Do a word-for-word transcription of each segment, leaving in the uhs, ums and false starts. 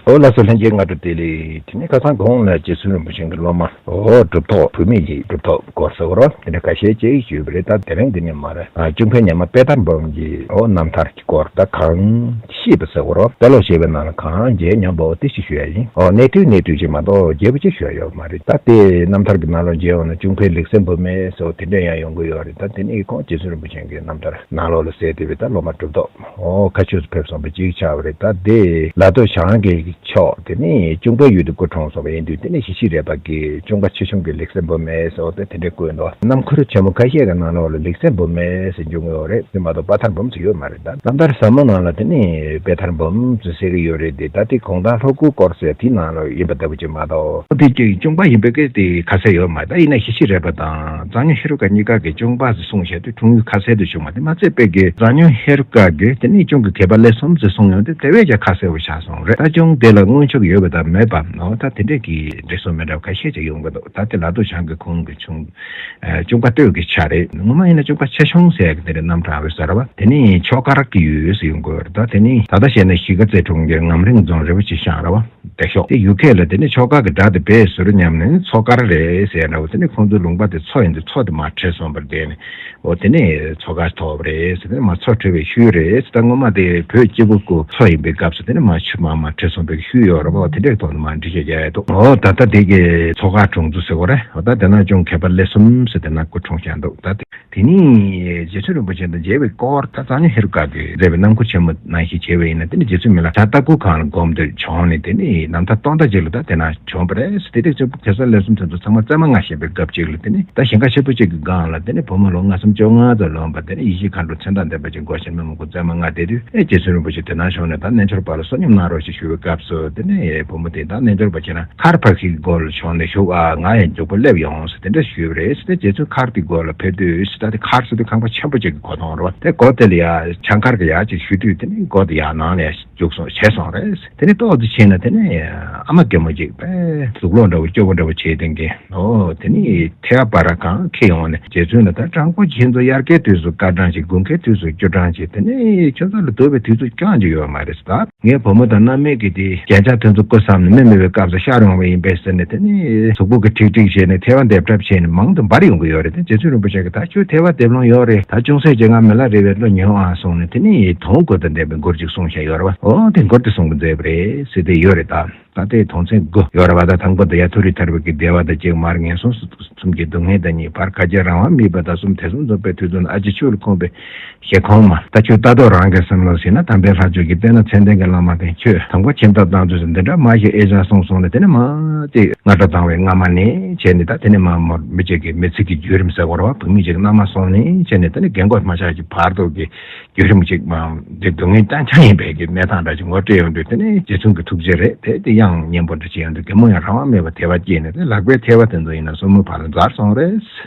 འོ་ལགས་སོ། ལྷན་རྒྱས་སྔ་དྲོ་བདེ་ལེགས། དེ་ནས་ཁ་སང་གོང་ལ་རྗེ་བཙུན་རིན་པོ་ཆེ་གི་སློབ་མ། འོ་གྲུབ་ཐོབ་བུད་མེད་ཀྱི་གྲུབ་ཐོབ་སྐོར་ཟེར་བ་རོ། དེ་འདྲ་ཁ་ཤས་ཅིག་ཞུས་པ་རེད། ད་དེ་རིང་འདི་ནས་མར་ཨ་གཅུང་མཁན་ཉི་མ་དཔལ་དར་འབུམ་གྱི་འོ་རྣམ་ཐར་གྱི་སྐོར་ད་གང་ཤེས་པ་ཟེར་བ་རོ། དཔེ་ཀློག་བྱས་པའི་ནང་ལ་གང་མཇལ་མྱོང་པའོ་དེ་ཞིག་ཞུ་ཡ་ཡིན། འོ་གནད་དུ་གནད་དུ་ཅིག་མ་གཏོགས་རྒྱས་པོ་ཅིག་ཞུ་ཡ་ཡོད་མ་རེད། ད་དེ་རྣམ་ཐར་གྱི་ནང་ལོགས་མཇལ་འོང་ན་གཅུང་མཁན་ལེགས་བཤད་འབུམ་མེད་ཟེར་བ་དེ་འདྲ་ཡང་ཡོང་གི་ཡོད་རེད། ད་དེ་ནས་ཁོང་རྗེ་བཙུན་རིན་པོ་ཆེ་གི་རྣམ་ཐར་ནང་ལོགས་ལ་གསལ་བསྡད་པའི་ད་སློབ་མ་གྲུབ་ཐོབ། འོ་ཁ་ཆོས་སུ་ཕེབས་སོང་བ་གཅིག་ཆགས་པ་རེད། ད་དེ་ལ་སྟོད་བྱང་གི་ཕྱོགས་དེ་ནི་གཅུང་པའི་ཡུལ་དུ་སྐུ་འཁྲུངས་སོང་བ་ཡིན་དུས་དེ་ནི་གཞིས་བྱེས་རས་པ་གི་གཅུང་པ་ཆེ་ཆུང་གི་ལེགས་བཤད་འབུམ་མེད་ཟེར་བ་དེ་དེ་འདྲའི་བཀོད་འདུག་རྣམ་མགུར་ཆེན་མོ་ཁ་ཤས་ཀྱི་ནང་ལོགས་ལ་ལེགས་བཤད་འབུམ་མེད་ཟེར་འབྱུང་གི་ཡོད་རེད། དེ་མ་གཏོགས་དཔལ་ཐར་འབུམ་ཟེར་ཡོད་མ་རེད། ད་རྣམ་ཐར་ཟབ་མོ་ནང་ལ་དེ་ནི་དཔལ་ཐར་འབུམ་ཟེར་གྱི་ཡོད་རེད། དེ་ད་དེ་གུང་ཐང་ལྷོ་སྐུ་སྐོར་ཟེར་དེའི་ནང་ལ་ཡིན་པ་ལྟ་བུ་ཅིག་མ་གཏོགས། དེ་གཅིག་གཅུང་པ་ཡིན་པའི་སྐད་དེ་ཁ་གསལ་ཡོད་མ་རེད། ད་ཡིན་ན་གཞིས་བྱེས་རས་པ་དང་གཙང་སྨྱོན་ཧེ་རུ་ཀ་གཉིས་ཀ་གི་གཅུང་པ་ཟེར་གསུངས་བྱས་དུས་འཁྲུངས་ཡུལ་ཁ་གསལ་དུ་བྱུང་བ་དེ་མ་ཚད་པའི་གི་གཙང་སྨྱོན་ཧེ་རུ་ཀ་གི་དེ་ནི་གཅུང་གི་གད་པ་ཀླད་གསུམ་ཟེར་གསུངས་ཡོང་དུས་དེ་བས་ཀྱང་ཁ་གསལ་བོ་ཆགས་སོང་རེད། ད་གཅུང་དེ་ལ་སྔོན་ཆད་ཡོད་པ་དང་མེད་པ་ནོ། ད་དེ་འདྲས་ཀྱི་འགྲེལ་བཤད་མི་འདྲ་བ་ཁ་ཤས་ཅིག་ཡོང་གི་འདུག་ད་དེ་ལ་སྟོད་བྱང་གི་ཁོང་གི་གཅུང་ཨ་གཅུང་པ་སྟོད་ཀྱི་ཆ་རེད། ངོ་མ་ཡིན་ན་གཅུང་པ་ཆེ་ཆུང་ཟེར་ཡག་གི་དེ་རེད། རྣམ་གྲངས་བས་ཟེར་བ་དེ་ནི་ཆོས་སྒར་གྱི་ཡུལ་ཟེར་ཡོང་གི་ཡོད་རེད། ད་དེ་ནི་ད་ལྟ་བཤད་ན་གཞིས་ཀ་རྩེ་གྲོང་ཁྱེར་ངམ་རིང་རྫོང་རི་བོ་ཆེ་ཤང་རེད་བ། སྟེགས་ཤོག་དེ་ཡུལ་སྐད་ལ་དེ་ནི་ཆོས་སྒར་གྱི་སྒྲ་དེ་བས་ཟུར་མཉམ་ནས་མཚོ་སྒར་རེད་ཟེར་འདྲ་བོ། དེ་ནི་ཁོང་ཚོའི་ལུང་པ་དེ་མཚོ་ཡིན་དུས་མཚོ་དེ་མར་བྲོས་སོང་བར་བསྡད་ནས། འོ་དེ་ནི་མཚོ་སྒར་ཐོབ་རེད་ཟེར། དེ་ནི་མར་མཚོ་བྲོས་པའི་ཤུལ་རེད་ཟེར། ད་སྔོན་མ་དེ་བོད་སྐྱེ་རྒུ་སྐུ་མཚོ་ཡིན་པའི་སྐབས་སུ་དེ་ནི་མར་ཆུ་མར་མར་བྲོས་སོང་བའི་ཤུལ་ཡོད་རེད་པ། འོ་དེ་འདྲའི་ཐོག་ནས་མར་འགྲེལ་བཤད་རྒྱག་ཡ་འདུག་འོ་ད་ལྟ་དེ་གི་མཚོ་སྒར་གྲོང་ཚོ་ཟེར་བ་རེད། འོ་ད་དེ་ན་གཅུང་གད་པ་ཀླད་གསུམ་ཟེར་དེ་ན་སྐུ་འཁྲུངས་བཞག་འདུག་ད་དེ། དེ་ནས་རྗེ་བཙུན་རིན་པོ་ཆེ་དང་མཇལ་བའི་སྐོར་ད་གཙང་སྨྱོན་ཧེ་རུ་ཀ་གིས་མཛད་པའི་རྣམ་མགུར་ཆེན་མོ་ནང་བཞིན་བྱས་པ་ཡིན་ན། དེ་ནི་རྗེ་བཙུན་མི་ལ་བྱ་ལྟ་སྐོར་ཁང་ལ་སྒོམ་དུ་བྱོན་ནས་དེ་ནི་རྣམ་ཐར་སྟོང་ཕྲག་གཅིག་ལ་ད་དེ་ན་བྱོན་པ་རེད། དེ་དུས་གཙོ་བོ་གེ་སར་ཀླད་གསུམ་དེ་ཚོ་ཚང་མ་བཙས་མ་ལྔ་བཞེངས་པའི་སྐབས་གཅིག་ལ་དེ་ནི་ད་ཞིང་ཁ་ཆེན་པོ་གཅིག་གི་སྒང་ལ་དེ་ནི་བུ་མོ་ལོ་ལྔ་གསུམ་བཅོ་ལྔ་ཙམ་ལོན་པ་དེ་ནི་ཡེ་ཤེས་མཁའ་འགྲོ་མཚན་རྟགས་ལྡན་པ་ཅིག་མགོ་བྱས་ནས་མི་མགོ་བཙས་མ་ལྔ་བསྡད་དུས། ཨེ་རྗེ་བཙུན་རིན་པོ་ཆེ་དེ་ན་བྱོན་ནས་ད་རྣལ་འབྱོར་པ་ལ་བསོད་སྙོམས་གནང་རོགས་ཞེས་ཞུ་བའི་སྐབས་སུ་དེ་ནི་བུ་མོ་དེས་ད་རྣལ་འབྱོར་པ་ཁྱེད་རང་མཁར་འཕགས་ཤིང་གི་སྒོ་ལ་བྱོན་ནས་བཞུགས་ཨ། ང་ཡང་མགྱོགས་པོ་སླེབས་ཡོང་ཟེར་དེ་འདྲ་ཞུས་པ་རེད་ཟེར། དེ་རྗེ་བཙུན་མཁར་དེའི་སྒོ་ལ་ཕེབས་དུས་ཟེར་ད་དེ་མཁར་ཟེར་དུས་ཁང་པ་ཆེན་པོ་ཅིག་གི་སྒོ་མཐོང་རེད་བ། དེ་སྒོ་དེ་ལ་ཡ་ཆང་ཁར་གི་ཡ་ཅིག་ཞུ་དུས་དེ་ནི་སྒོ་དེ་ཡ་ནང་ལ་ཡ་རྒྱུགས་སོང་བྱས་སོང་རེད། དེ་ནི་ཏོག་ཙམ་ཕྱིན་ན་དེ་ནི་ཨ་མ་རྒན་མོ་ཅིག་པས་གཟུགས་ལོག་འདྲ་བོ་སྐྱོ་བོ་འདྲ་བོ་བྱས་དེ་གི། ཨོ་དེ་ནི་ཐལ་བ་ར་གང་ཁྱེར་ཡོང་ནས་རྗེ་བཙུན་ལ་ད་དྲང་པོ་ཁྱེད་ཚོ་དབྱར་ཁའི་དུས་སུ་སྐར་གྲངས་ཅིག་དགུན་ཁའི་དུས་སུ་སྐྱོ་གྲངས་ཅིག་དེ་ནི་ཁྱོད་ཚོ་ལ་སྡུག་པའི་དུས་ཚོད་རྐྱང་ཅིག་ཡོད་མ་རེད་ཟེར། ད་ངའི་བུ་མོ་དང་མནའ་མའི་གི་དེ་རྒྱན་ཆ་དེ་ཚོ་བཀོལ་བསམ་ནས་མི་མེད་པའི་སྐབས་སུ་ཤར་ཡོང་བ་ཡིན་པས་ཟེར་ནས་དེ་ནི་གཟུགས་པོ་གི་ཁྲིག་ཁྲིག་བྱས་ནས་ཐལ་བ་འདེབས་གྲབས་བྱས་ནས་མང་དུ་འབར་ཡོང་གི་ཡོད་རེད། དེ་རྗེ་བཙུན་རིན་པོ་ཆེ་གིས་ད་ཁྱོད་ཐལ་བ་འདེབས་ལོང་ཡོད་རེད། ད་ཅུང་ཟད་ཅིག་ང་མི་ལ་རས་པའི་བློ་ཉོན་ཨ་གསུངས་ནས་དེ་ནི་དོན་དགོས་དང་ལྡན་པའི་མགུར་ཅིག་གསུངས་བཞག་ཡོད་རེད་བ། ཨོ་དེ་མགུར་དེ་གསུང་གི་མཛད་པ་རེད་ཟེར་དེ་ཡོད་རེད་ད། ད་ལྟའི་དོན་ཚན་དགུ་ཡོད་རེད་བ། ད་དང་པོ་དེ་ཡ་མཐོ་རིས་ཐར་པ་གི་བདེ་བ་དང་བཅས་མར་ངན་སོང་གསུམ་གྱི་སྡུག་བསྔལ་དང་གཉིས། བར་ག་ཅེ་རང་དབང་མེད་པ་དང་གསུམ། ཐེ་ཚོམ་རྫོགས་པའི་དུས་སུ་ནི། ཨ་ཙི་ཆོས་ལ་འཁོངས་པའི་ཞེ་འཁོང་མ། ད་ཁྱོད་ལྟ་རྟོག་རང་གིས་སེམས་ལ་ཟིན་ན། དམ་པའི་ལྷ་ཆོས་ཀྱི་བསྟན་ན་མཚན་ལྡན་གྱི་བླ་མ་དེ། ཁྱོད་དང་པོ་ཁྱིམ་ཐབ་བཏང་དུས་སུ་འདི་འདྲ་མ་ཞིག་ཨེ་ཅང་གསུངས་སོང་ནས། དེ་ནས་མ་དེ་སྔ་དྲོ་བཏང་བའི་སྔ་མ་ནས་བྱས་ནས། ད་དེ་ནས་མ་མོར་མི་གཅིག་གི་མི་ཚེ་གི་བརྒྱུད་རིམ་ཟེར་དགོས་རེད་བ། བུད་མེད་ཅིག་མནའ་མ་སོང་ནས་བྱས་ནས་དེ་ནས་རྒན་གོག་མ་ཆགས་ཀྱི་བར་དུ་གི་བརྒྱུད་རིམ་ཅིག་མ་འདི་སྡུག་བསྔལ་རྐྱང་རྐྱང་ཡིན་པའི་གི་གནས་སྟངས་འདྲ་ཅིག་ངོ་སྤྲད་ཡོང་དུས། དེ་ནི་རྗེ་བཙུན་གྱི་ཐུགས་རྗེ་རེད། དེ་དེ་དབྱངས་སྙན་པོ་འདྲ་ཅིག་ཡོང་དུས་རྒན་མོ་ཡང་རང་དབང་མེད་པར་དད་པ་སྐྱེས་ནས། དེ་ལག་པའི་ཐལ་བ་དེ་ཚོ་ཡིན་ན་སོར་མོའི་བར་ལ་འཛར་སོང་རེད།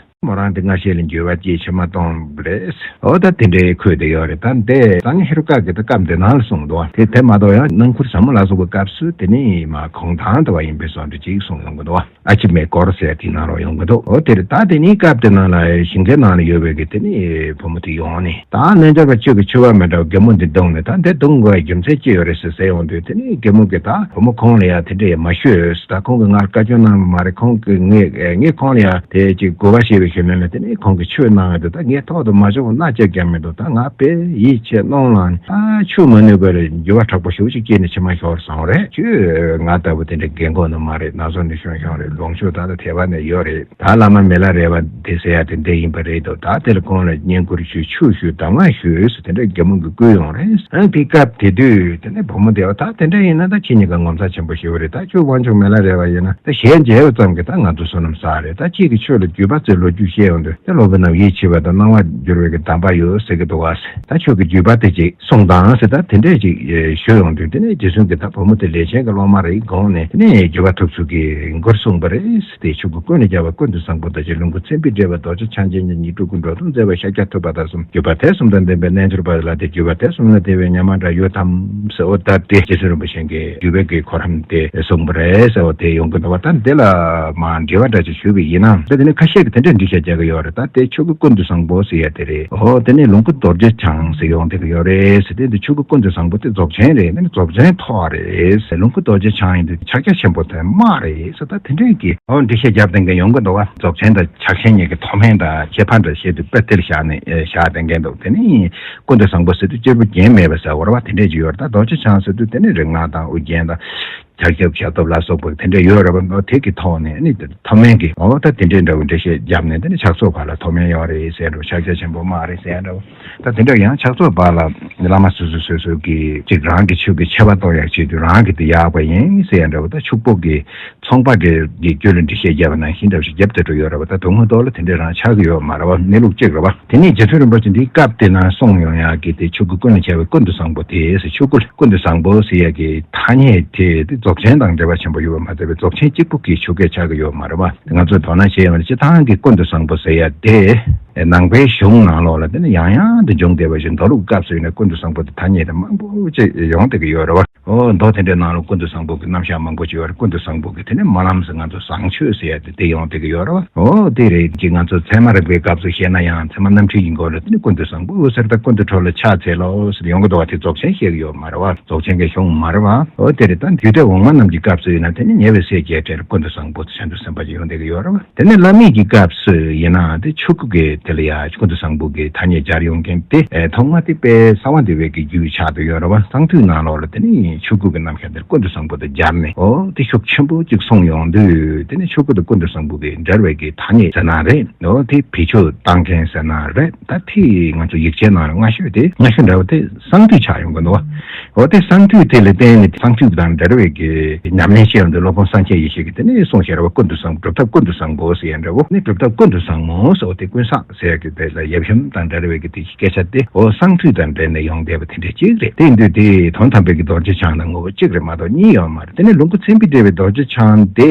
མོ་རང་དེ་སྔ་ཤེས་ལ་འགྱོད་པ་སྐྱེས་མཆི་མ་གཏོང་བ་རེད། འོ་ད་དེ་འདྲའི་ཁོད་དེ་ཡོད་རེད། ད་འདི་གཙང་སྨྱོན་ཧེ་རུ་ཀ་གི་ད་སྐབས་འདི་ནང་ལ་གསུངས་འདུག་དེ་དེ་མ་གཏོགས་ཡང་རྣམ་མགུར་ཟབ་མོ་ལ་སོགས་པའི་སྐབས་སུ་དེ་ནི་མ་གུང་ཐང་དུ་བ་ཡིན་པའི་བཟོ་འདྲ་ཅིག་གསུངས་ཡོང་གི་འདུག་ཨ་ཕྱི་མའི་སྐོར་ཟེར་དེའི་ནང་ལ་ཡོང་གི་འདུག་འོ་དེ་རེད། ད་དེ་ནི་སྐབས་དེ་ནང་ལ་ཞིང་ཁའི་ནང་ལ་ཡོད་པའི་གི་དེ་ནི་བུ་མོ་དེ་ཡོང་ནས། ད་རྣལ་འབྱོར་པ་ཁྱོད་ཀྱིས་ཆོས་པ་མི་འདྲ་བ་རྒན་མོ་འདི་བརྡུངས་ནས་ད་འདི་བརྡུང་དགོས་པའི་རྒྱུ་མཚན་ཅི་ཡོད་རེད་ཟེར་ཟེར་ཡོང་དུས། དེ་ནི་རྒན་མོ་གིས་ད་བུ་མོ་ཁོང་ལ་ཡ་དེ་འདྲ་ཡ་མ་ཤོད་ཟེར། ད་ཁོང་གིས་ང་ལ་བཀའ་བཀྱོན་གནང་བ་མ་རེད། ཁོང་གིས་ངས་ངས་ཁོང་ལ་ཡ་དེ་ཅིག་དགོས་པ་བཤད་པའི་ཞུ་མེད་ལ། དེ་ནི་ཁོང་གིས་ཆོས་གནང་བ་དེ་ད་ངས་ཐོག་ཏུ་མ་བྱུང་བ་སྣ་གཅིག་ཀྱང་མི་འདུག་ད་ང་དཔེ་ཡིད་ཆེས་གནང་ལ་ད་ཆོས་མ་ནུས་པར་འགྱུར་བ་དྲག་པོ་ཞེ་པོ་ཅིག་སྐྱེས་ནས་མཆི་མ་ཤོར་སོང་རེད། ཁྱོད་ང་ལྟ་བུ་དེ་འདྲ་རྒན་གོག་ནི་མ་རེད། ན་ཚོད་ནི་ཤོང་ཤོང་རེད། ལོངས་སྤྱོད་ད་ལྟ་དེ་བ་ནས་ཡོད་རེད། ད་བླ་མ་མི་ལ་རས་པ་དེ་ཟེར་ཡ་དེ་འདི་ཡིན་པ་རེད་དོ། ད་དེ་ལ་ཁོང་ལ་བསྙེན་བཀུར་ཞུས། ཆོས་ཞུས། གདམས་ངག་ཞུས་ཟེར་དེ་འདྲ་རྒན་མོ་གིས་བསྐུལ་ཡོང་རེད། ཨ་དེ་སྐབས་དེ་དུས་དེ་ནས་བུ་མོ་དེ་བ་ད་དེ་འདྲ་ཡིན་ན་ད་ཁྱེད་གཉིས་ཀ་ངོ་མཚར་ཆེན་པོ་ཞིག་རེད། ད་ཁྱོད་དབང་ཕྱུག་མི་ལ་རས་པ་ཡིན་ན་ད་ཞལ་མཇལ་བ་ཙམ་གྱིས་ད་ང་ཚོ་བསོད་ནམས་བསགས་རེད། ད་ཁྱེད་ཀྱིས་ཆོས་ལ་བརྒྱུད་པ་ཟེར་ལོ་རྒྱུས་བཤད་ཡོང་དུས་ད་སློབ་དཔོན་རྣམས་ཡིད་ཆེས་པ་དང་སྣང་བ་འགྱུར་བའི་གི་གདམས་པ་ཡོད་ཟེར་གི་འདུག་བ། ད་ཁྱོད་ཀྱིས་བརྒྱུད་པ་དེ་ཅིག་གསུངས་དང་ཟེར་ད་དེ་འདྲས་ཅིག་ཞུས་ཡོང་དུས། དེ་ནས་རྗེ་བཙུན་གྱིས་ད་བུ་མོ་དེ་ལས་ཆེན་གྱི་སློབ་མ་རེད་དགོངས་ནས། དེ་ནས་བརྒྱུད་པ་ཐོབ་ཚུལ་གྱི་མགུར་གསུངས་པ་རེད། དེ་ཆོས་སྐུ་ཀུན་ལས་རྒྱལ་བ་ཀུན་ཏུ་བཟང་པོ་དང་བཅས། ལོངས་སྐུ་མཚན་དཔེས་སྤྲས་པ་རྡོ་རྗེ་འཆང་ཆེན་གྱི་ཉིད། སྤྲུལ་སྐུ་འགྲོ་དོན་མཛད་པ་ཤཱཀྱ་ཐུབ་པ་དང་གསུམ། བརྒྱུད་པ་དེ་གསུམ་དང་ལྡན་པའི་རྣལ་འབྱོར་པ་ལ་དེ། བརྒྱུད་པ་དེ་གསུམ་ལ་དེ་བས་ཉམས་མ་འདྲ་ཡོད་དམ་ཟེར། འོ་ད་དེ་རྗེ་བཙུན་རིན་པོ་ཆེ་གིས་བརྒྱུད་པའི་གི་གོ་རིམ་དེ་གསུངས་པ་རེད་ཟེར། འོ་དེ་ཡོང་གི་འདུག་བ། ད་འདི་ལ་མ་འགྲེལ་བ་འདྲ་ཅིག་ཞུས་པ་ཡིན་ན། ད་དེ་ནས་ཁ་ཤས་ཀྱིས་དེ་འདྲས་འགྲེལ་ བཤད་རྒྱག་གི་ཡོད་རེད། ད་དེ་ཆོས་སྐུ་ཀུན་ཏུ་བཟང་པོ་ཟེར་ཡ་དེ་རེད། ཨོ་དེ་ནས་ལོངས་སྐུ་རྡོ་རྗེ་འཆང་ཟེར་ཡོང་བསྡད་ཀྱི་ཡོད་རེད་ཟེར། དེ་འདི་ཆོས་སྐུ་ཀུན་ཏུ་བཟང་པོ་དེ་རྫོགས་ཆེན་རེད། དེ་ནི་རྫོགས་ཆེན་ཐོག་རེད། ལོངས་སྐུ་རྡོ་རྗེ་འཆང་ཡིན་དུས་ཕྱག་རྒྱ་ཆེན་པོ་དེ་དམག་རེད་ཟེར། ད་དེ་འདྲས་ཀྱི་ཨོ་འགྲེལ་བཤད་རྒྱབ་བསྡད་མཁན་ཡོང་གི་འདུག་བ། རྫོགས་ཆེན་དང་ཕྱག་ཆེན་གཉིས་ཀྱི་མཐོ་དམན་དང་ཁྱད་པར་འདྲ་བཤད་དུས་དཔེ་དེར་བཞག་ནས་ཨེ་བཞག་བསྡད་མཁན་འདུག་དེ་ནི་ཀུན་ཏུ་བཟང་པོ་ཟེར་དུས་གཅེར་བུ་རྒྱན་མེད་པ་ཟེར་བ་རེད་བ། དེ་འདྲས་ཀྱི་ཡོད་རེད། ད་རྡོ་རྗེ་འཆང་ཟེར་དུས་དེ་ནི་རིག་སྔགས་དང་ཨོ་རྒྱན་དང་། ཕྱག་རྒྱ་ཞབས་ཏོག་ལ་སོགས་པ་དེ་འདྲ་ཡོད་རེད་བ། དེ་གི་ཐོག་ནས་ཨ་ནི་མཐོ་དམན་གྱི་འོ་ད་དེ་འདྲའི་འདྲ་བོ་འགྲེལ་བཤད་བརྒྱབ་ནས། དེ་ནི་ཕྱག་ཚོགས་བར་ལ་མཐོ་དམན་ཡོད་རེད་ཟེར་འདྲ་བོ། ཕྱག་རྒྱ་ཆེན་པོ་དམག་རེད་ཟེར་འདྲ་བོ། ད་དེ་འདྲ་ཡང་ཕྱག་ཚོགས་བར་ལ་བླ་མ་སོ་སོ་སོ་སོ་གིས་ཅིག་རང་གི་ཆོས་ཀྱི་ཆེ་བ་གཏོང་ཡག་ཆེད་དུ་རང་གི་དེ་ཡག་པ་ཡིན་ཟེར་འདྲ་བོ། ད་ཕྱུག་པོ་གི་ཚོང་པ་དེ་གི་རྒྱུད་ལ་འགྲེལ་བཤད་བརྒྱབ་པ་ནང་བཞིན་འདྲ་བོ་ཞིག་བརྒྱབ་བསྡད་འགྲོ་ཡོད་རེད་བ། ད་དོན་དངོས་ཐོག་ལ་དེ་འདྲ་རང་ཆགས་ཀྱི་ཡོད་མ་རེད་བ། གནས་ལུགས་གཅིག་རེད་བ། དེ་ནས་རྗེ་བཙུན་རིན་པོ་ཆེ་འདིའི་སྐབས་དེ་ན་གསུངས་ཡོང་ཡག་གི་དེ་ཆོས་སྐུ་ཀུན་ལ་ཁྱབ་པའི་ཀུན་ཏུ་བཟང་པོ་དེ་ཟེར། ཆོས་སྐུ་ཀུན་ཏུ་བཟང་པོ་ཟེར་ཡག་གི་ཐ་སྙད་དེ་དེ་རྫོགས་ཆེན་དང་འབྲེལ་བ་ཆེན་པོ་ཡོད་པ་མ་ཟད་པའི་རྫོགས་ཆེན་གཅིག་པུ་གི་ཆོས་སྐད་ཆགས་ཀྱི་ཡོད་མ་རེད་བ། དེ་ང་ཚོས་དོ་སྣང་བྱས་ཡོང་ན་སྤྱིར་བཏང་གི་ཀུན་ཏུ་བཟང་པོ་ཟེར་ཡག་དེ་ནང་པའི་གཞུང་ནང་ལོགས་ལ་དེ་ནི་ཡང་ཡང་དུ་འབྱུང་བསྡད་པ་བཞིན་མདོ་ལུགས་སྐབས་སུ་ཡིན་ན་ཀུན་ཏུ་བཟང་པོ་དེ་ཐ་སྙད་དེ་མང་པོ་ཅིག་ཡོང་བསྡད་ཀྱི་ཡོད་རེད་བ། ཨོ་མདོ་དེ་འདྲའི་ནང་ལ་ཀུན་ཏུ་བཟང་པོ་གི་རྣམ་གཞག་མང་པོ་ཅིག་ཡོད་རེད། ཀུན་ཏུ་བཟང་པོ་གི་དེ་ནི་སྨོན་ལམ་ཟེར་ང་ཚོ་བཟང་སྤྱོད་ཟེར་ཡ་དེ་དེ་ཡོང་བསྡད་ཀྱི་ཡོད་རེད་བ། ཨོ་དེ་རེད། ཅིག་ང་ཚོ་ཚད་མ་རིག་པའི་སྐབས་སུ་བཤད་ན་ཡང་ཚད་མ་རྣམ་འཁྲུལ་གྱི་སྒོ་ལ་དེ་ནི་ཀུན་ཏུ་བཟང་པོ་ཟེར། ད་ཀུན་ཏུ་འཕྲོ་ལ་ཕྱག་འཚལ་ལོ་ཟེར་ཡོང་གི་འདུག་བ། དེ་རྫོགས་ཆེན་བཤད་ཀྱི་ཡོད་མ་རེད་བ། རྫོགས་ཆེན་གྱི་གཞུང་མ་རེད་བ། ཨོ་དེ་རེད། ད་རྒྱུད་སྡེ་འོག་མ་རྣམས་ཀྱི་སྐབས་སུ་ཡིན་ན་དེ་ནི་ཉེ་བའི་སྲས་བརྒྱད་གྲས་ལ་ཀུན་ཏུ་བཟང་པོ་དེ་བྱང་ཆུབ་སེམས་དཔའ་ཅིག་ཡོང་བསྡད་ཀྱི་ཡོད་རེད་བ། དེ་ནས་བླ་མེད་ཀྱི་སྐབས་སུ་ཡིན་ན་དེ་ཆོས་སྐུ་གི་དེ་ལ་ཡ་ཀུན་ཏུ་བཟང་པོ་གི་ཐ་སྙད་སྦྱར་ཡོང་མཁན་དེ་ཨེ་ཐོག་མ་དེ་དཔལ་གསང་བ་འདུས་པའི་གི་རྒྱུད་ཆགས་བསྡད་ཡོད་རེད་བ། གསང་འདུས་ནང་ལོགས་ལ་དེ་ནི་ཆོས་སྐུ་གི་རྣམ་གཞག་དེར་ཀུན་ཏུ་བཟང་པོ་དེ་སྦྱར་ནས་ཨོ་དེ་ཤུགས་ཆེན་པོ་ཅིག་གསུངས་ཡོང་དུས། དེ་ནི་ཆོས་སྐུ་དང་ཀུན་ཏུ་བཟང་པོ་གི་འབྲེལ་བའི་གི་ཐ་སྙད་ཟེར་ན་རེད། ཨོ་དེ་བེད་སྤྱོད་བཏང་མཁན་ཟེར་ན་རེད། ད་དེ་ང་ཚོ་ཡིག་ཆའི་ནང་ལ་སྔ་ཤོས་དེ་སྔ་ཤོས་འདྲ་བོ་དེ་གསང་འདུས་ཆགས་ཡོང་གི་འདུག་བ། འོ་དེ་གསང་འདུས་དེ་ལ་བརྟེན་ནས་གསང་འདུས་དང་འབྲེལ་བའི་གི་ཉམས་ལེན་བྱེད་ཡོང་དུས་སློབ་དཔོན་སངས་རྒྱས་ཡེ་ཤེས་ཀྱིས་དེ་ནས་གསུངས་བཞག་རེད་བ། ཀུན་ཏུ་བཟང་སྒྲུབ་ཐབས་ཀུན་ཏུ་བཟང་པོ་ཟེར་ཡ་འདྲ་བོ་ནི། སྒྲུབ་ཐབས་ཀུན་ཏུ་བཟང་མོ་ཟེར་བ་དེ་ཀུན་བཟང་ཟེར་ཡ་གི་དེ་ལ་ཡབ་ཡུམ་དང་འབྲེལ་བའི་གི་དེ་སྐད་ཆ་དེ་འོ་གསང་འདུས་དང་འབྲེལ་ནས་ཡོང་བསྡད་པ་དེ་འདྲ་གཅིག་རེད། དེ་ཡིན་དུས་དེ་དོན་དམ་པའི་གི་རྡོ་རྗེ་འཆང་དང་ངོ་བོ་གཅིག་རེད་མ་གཏོགས་གཉིས་ཡོད་མ་རེད། དེ་ནས་ལོངས་སྐུ་མཚན་དཔེས་སྤྲས་པའི་རྡོ་རྗེ་འཆང་དེ་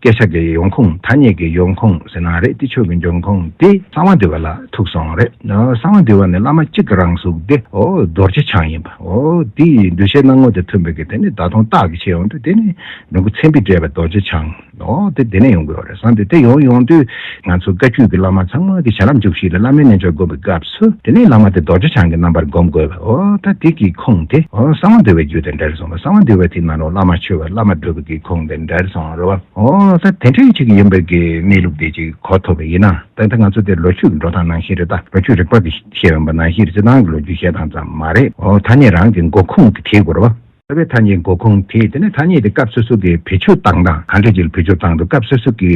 སྐད་ཆ་གི་ཡོང་ཁུངས་ཐ་སྙད་ཀྱི་ཡོང་ཁུངས་ཟེར་ན་རེད། དེ་ཆོས་ཀྱི་འབྱུང་ཁུངས་དེ་གསང་བ་འདུས་པ་ལ་ཐུག་སོང་རེད། གསང་བ་འདུས་པ་ནི་བླ་མ་གཅིག་གི་རང་གཟུགས་དེ་ཨོ་རྡོ་རྗེ་འཆང་ཡིན་པ། ཨོ་དེ་ཡི་འདུས་བྱས་སྣང་ངོ་དེ་མཐུན་པའི་གི་དེ་ནི་ད་དུང་རྟགས་ཀྱི་ཆེད་ཡོང་དུས་དེ་ནི་ལོངས་སྐུ་མཚན་དཔེས་སྤྲས་པའི་རྡོ་རྗེ་འཆང་ཨོ་དེ་དེ་ནས་ཡོང་དགོས་རེད། བསམ་དུས་དེ་ཡོང་ཡོང་དུས་ང་ཚོ་བཀའ་བརྒྱུད་ཀྱི་བླ་མ་ཚང་མ་གི་བྱ་རིམ་བཅུ་བཞི་ལ་བླ་མའི་རྣལ་འབྱོར་བསྒོམ་པའི་སྐབས་སུ་དེ་ནི་བླ་མ་དེ་རྡོ་རྗེ་འཆང་གི་རྣམ་པར་བསྒོམ་དགོས་པ། ཨོ་ད་དེ་གི་ཁུངས་དེ་ཨོ་གསང་བ་འདུས་པའི་རྒྱུད་དང་འབྲེལ་སོང་བ། གསང་བ་འདུས་པ་དེ་ནང་ལོགས་བླ་མ་མཆོད་པ་བླ་མ་སྒྲུབ་པའི་གི་ཁུངས་དེ་འབྲེལ་སོང་རེད་བ། ཨོ་ད་དེ་འདྲའི་ཅིག་ཡིན་པའི་གི་གནས་ལུགས་དེ་ཅིག་གོ་ཐུབ་པ་ཡིན་ན། ད་ལྟ་ང་ཚོ་དེ་ལོ་རྒྱུས་ཀྱི་འགྲོ་སྟངས་ནང་བཞིན་རེད། ད་ལོ་རྒྱུས་རིག་པ་གི་བཤད་ཡོང་པ་ནང་བཞིན་རེད། སྤྱིར་བཏང་གི་ལོ་རྒྱུས་བཤད་སྟངས་ཙམ་མ་རེད། ཨོ་ཐ་སྙད་རང་གི་འགོ་ཁུངས་ཀྱི་དེ་དགོས་རེད་བ། རྩ་བའི་ཐ་སྙད་འགོ་ཁུངས་དེ་དེ་ནས་ཐ་སྙད་དེ་སྐབས་སོ་སོ་གི་བེད་སྤྱོད་བཏང་སྟངས་ག་འདྲ་ཅིག་ལ་བེད་སྤྱོད་བཏང་འདུག་སྐབས་སོ་སོ་གི་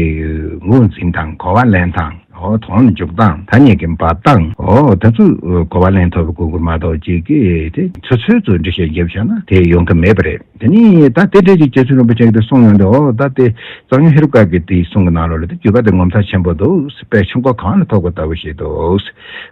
ངོས་འཛིན་སྟངས་གོ་བ་ལེན་སྟངས་ཨོ་དོན་འཇུག་སྟངས་ཐ་སྙད་ཀྱི་འབབ་སྟངས་ཨོ་དེ་ཚོ་གོ་བ་ལེན་ཐུབ་པའི་དགོས་མཁོ་མ་གཏོགས་ཅིག་གི་དེ་ཚོད་ཚོད་ཚོད་འགྲེལ་བཤད་བརྒྱབ་བཞག་ན་དེ་ཡོང་གི་མེད་པ་རེད། དེ་ནི་ད་དེ་འདྲའི་ཅིག་རྗེ་བཙུན་རིན་པོ་ཆེ་གིས་དེ་གསུངས་ཡོང་དུས་ཨོ་ད་དེ་གཙང་སྨྱོན་ཧེ་རུ་ཀ་གི་དེའི་གསུང་གི་ནང་ལོགས་ལ་དེ་བརྒྱུད་པ་དེ་ངོ་མཚར་ཆེན་པོ་འདུག་དཔེ་ཆུ་མགོ་གངས་ལ་ཐོགས་པ་ལྟ་བུ་ཞིག་འདུག་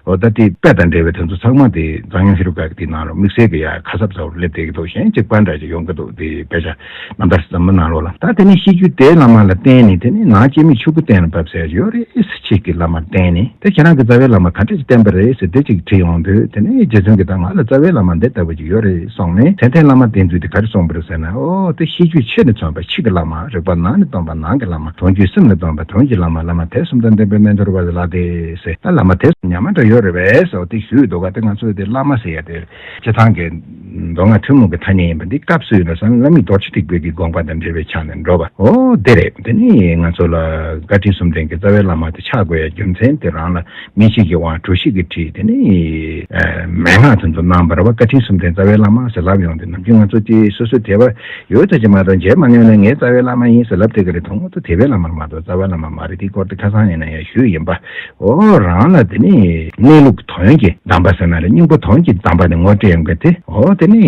ཨོ་ད་དེ་དཔེ་དང་འབྲེལ་བའི་དོན་ཚོ་ཚང་མ་དེ་གཙང་སྨྱོན་ཧེ་རུ་ཀ་གི་དེའི་ནང་ལོགས་དམིགས་བསལ་གྱི་ཡ་ཁ་གསབ་ཚ་བོར་སླེབས་བསྡད་ཀྱི་འདུག་གཞན་གཅིག་པ་འདྲ་ཅིག་ཡོང་གི་འདུག་དེ་དཔེ་ཆ་རྣམ་ཐར་ཟབ་མོ་ནང་ལོགས་ལ། ད་དེ་ནས་ཤེས་རྒྱུད་དེའི་བླ་མ་ལ་བརྟེན་ནས་དེ་ནས་ནང་སྐྱེ་མེད་ཆོས་སྐུ་གཏན་ལ་ཕབ་ཟེར་ཡོད་རེད། ཨེ་སི་ཆོས་ཀྱི་བླ་མར་བརྟེན་ནས་དེ་ཁྱེད་རང་གི་རྩ་བའི་བླ་མ་ག་འདྲ་ཞིག་བསྟེན་པ་རེད་ཟེར་དེ་ཅིག་དྲིས་ཡོང་དུས་དེ་ནས་རྗེ་བཙུན་གྱིས་ད་ང་ལ་རྩ་བའི་བླ་མ་འདི་ལྟ་བུ་ཅིག་ཡོད་རེད་གསུངས་ནས་མཚན་ལྡན་བླ་མ་བསྟེན་ཚུལ་དེ་ག་རེ་གསུངས་པ་རེད་ཟེར་ན། ཨོ་དེ་ཤེས་རྒྱུད་ཕྱི་ནས་མཚོན་པ་ཕྱི་གི་བླ་མ། རིག་པ་ནང་ནས་སྟོན་པ་ནང་གི་བླ་མ། དོན་བརྒྱུད་སེམས་ནས་སྟོན་པ་དོན་གྱི་བླ་མ། བླ་མ་དད་གསུམ་དང་ལྡན་པའི་རྣལ་འབྱོར་པ་ལ་ལགས་ཏེ་ཟེར། ད་བླ་མ་དེ་ཉམས་མ་འདྲ་ཡོད་རེད་པས་ཟེར་བ་དེ་ཞུས་འདུག་ག་དེ་ང་ཚོས་དེ་བླ་མ་ཟེར་ཡ་དེ་སྤྱིར་བཏང་གི་མདོ་སྔགས་ཐུན་མོང་གི་ཐ་སྙད་ཡིན་པ་འདི་སྐབས་སུ་ཡོད་ན་བསམ་བླ་མེད་རྡོ་རྗེ་ཐེག་པའི་གི་དགོངས་པ་དང་འབྲེལ་བའི་ཆ་ནས་འགྲོ་བ། ཨོ་དེ་རེད། དེ་ནི་ང་ཚོ་ལ་བཀའ་དྲིན་གསུམ་ལྡན་གྱི་རྩ་བའི་བླ་མ་དེ་ཆགས་དགོས་ཡ་རྒྱུ་མཚན་དེ་རང་ལ་སྨིན་བྱེད་ཀྱི་དབང་གྲོལ་བྱེད་ཀྱི་ཁྲིད་དེ་ནི་མན་ངག་དེ་ཚོ་གནང་བ་རེད་བ། བཀའ་དྲིན་གསུམ་ལྡན་རྩ་བའི་བླ་མ་ཟེར་ལབ་ཡོང་དུས་ནམ་རྒྱུན་ང་ཚོ་དེ་སོ་སོའི་དད་པ་ཡོད་ཚད་ཀྱི་མ་གཏོགས་མཇལ་མ་མྱོང་ན་ངའི་རྩ་བའི་བླ་མ་ཡིན་ཟེར་ལབ་བསྡད་ཀྱི་རེད། དོན་དངོས་སུ་དད་པའི་བླ་མ་རེད་མ་གཏོགས་རྩ་བའི་བླ་མ་མ་རེད། དེའི་སྐོར་དེ་ཁ་སང་ཡིན་ན་ཡང་ཞུས་ཡིན་པ། ཨོ་རང་ལ་དེ་ནི་གནས་ལུགས་དོན་གྱི་གདམས་པ་ཟེར་ན་རེད། སྙིང་པོ་དོན་གྱི་གདམས་པ་དེ་ངོ་སྤྲད་ཡོང་མཁན་དེ་ཨོ་དེ་ནི་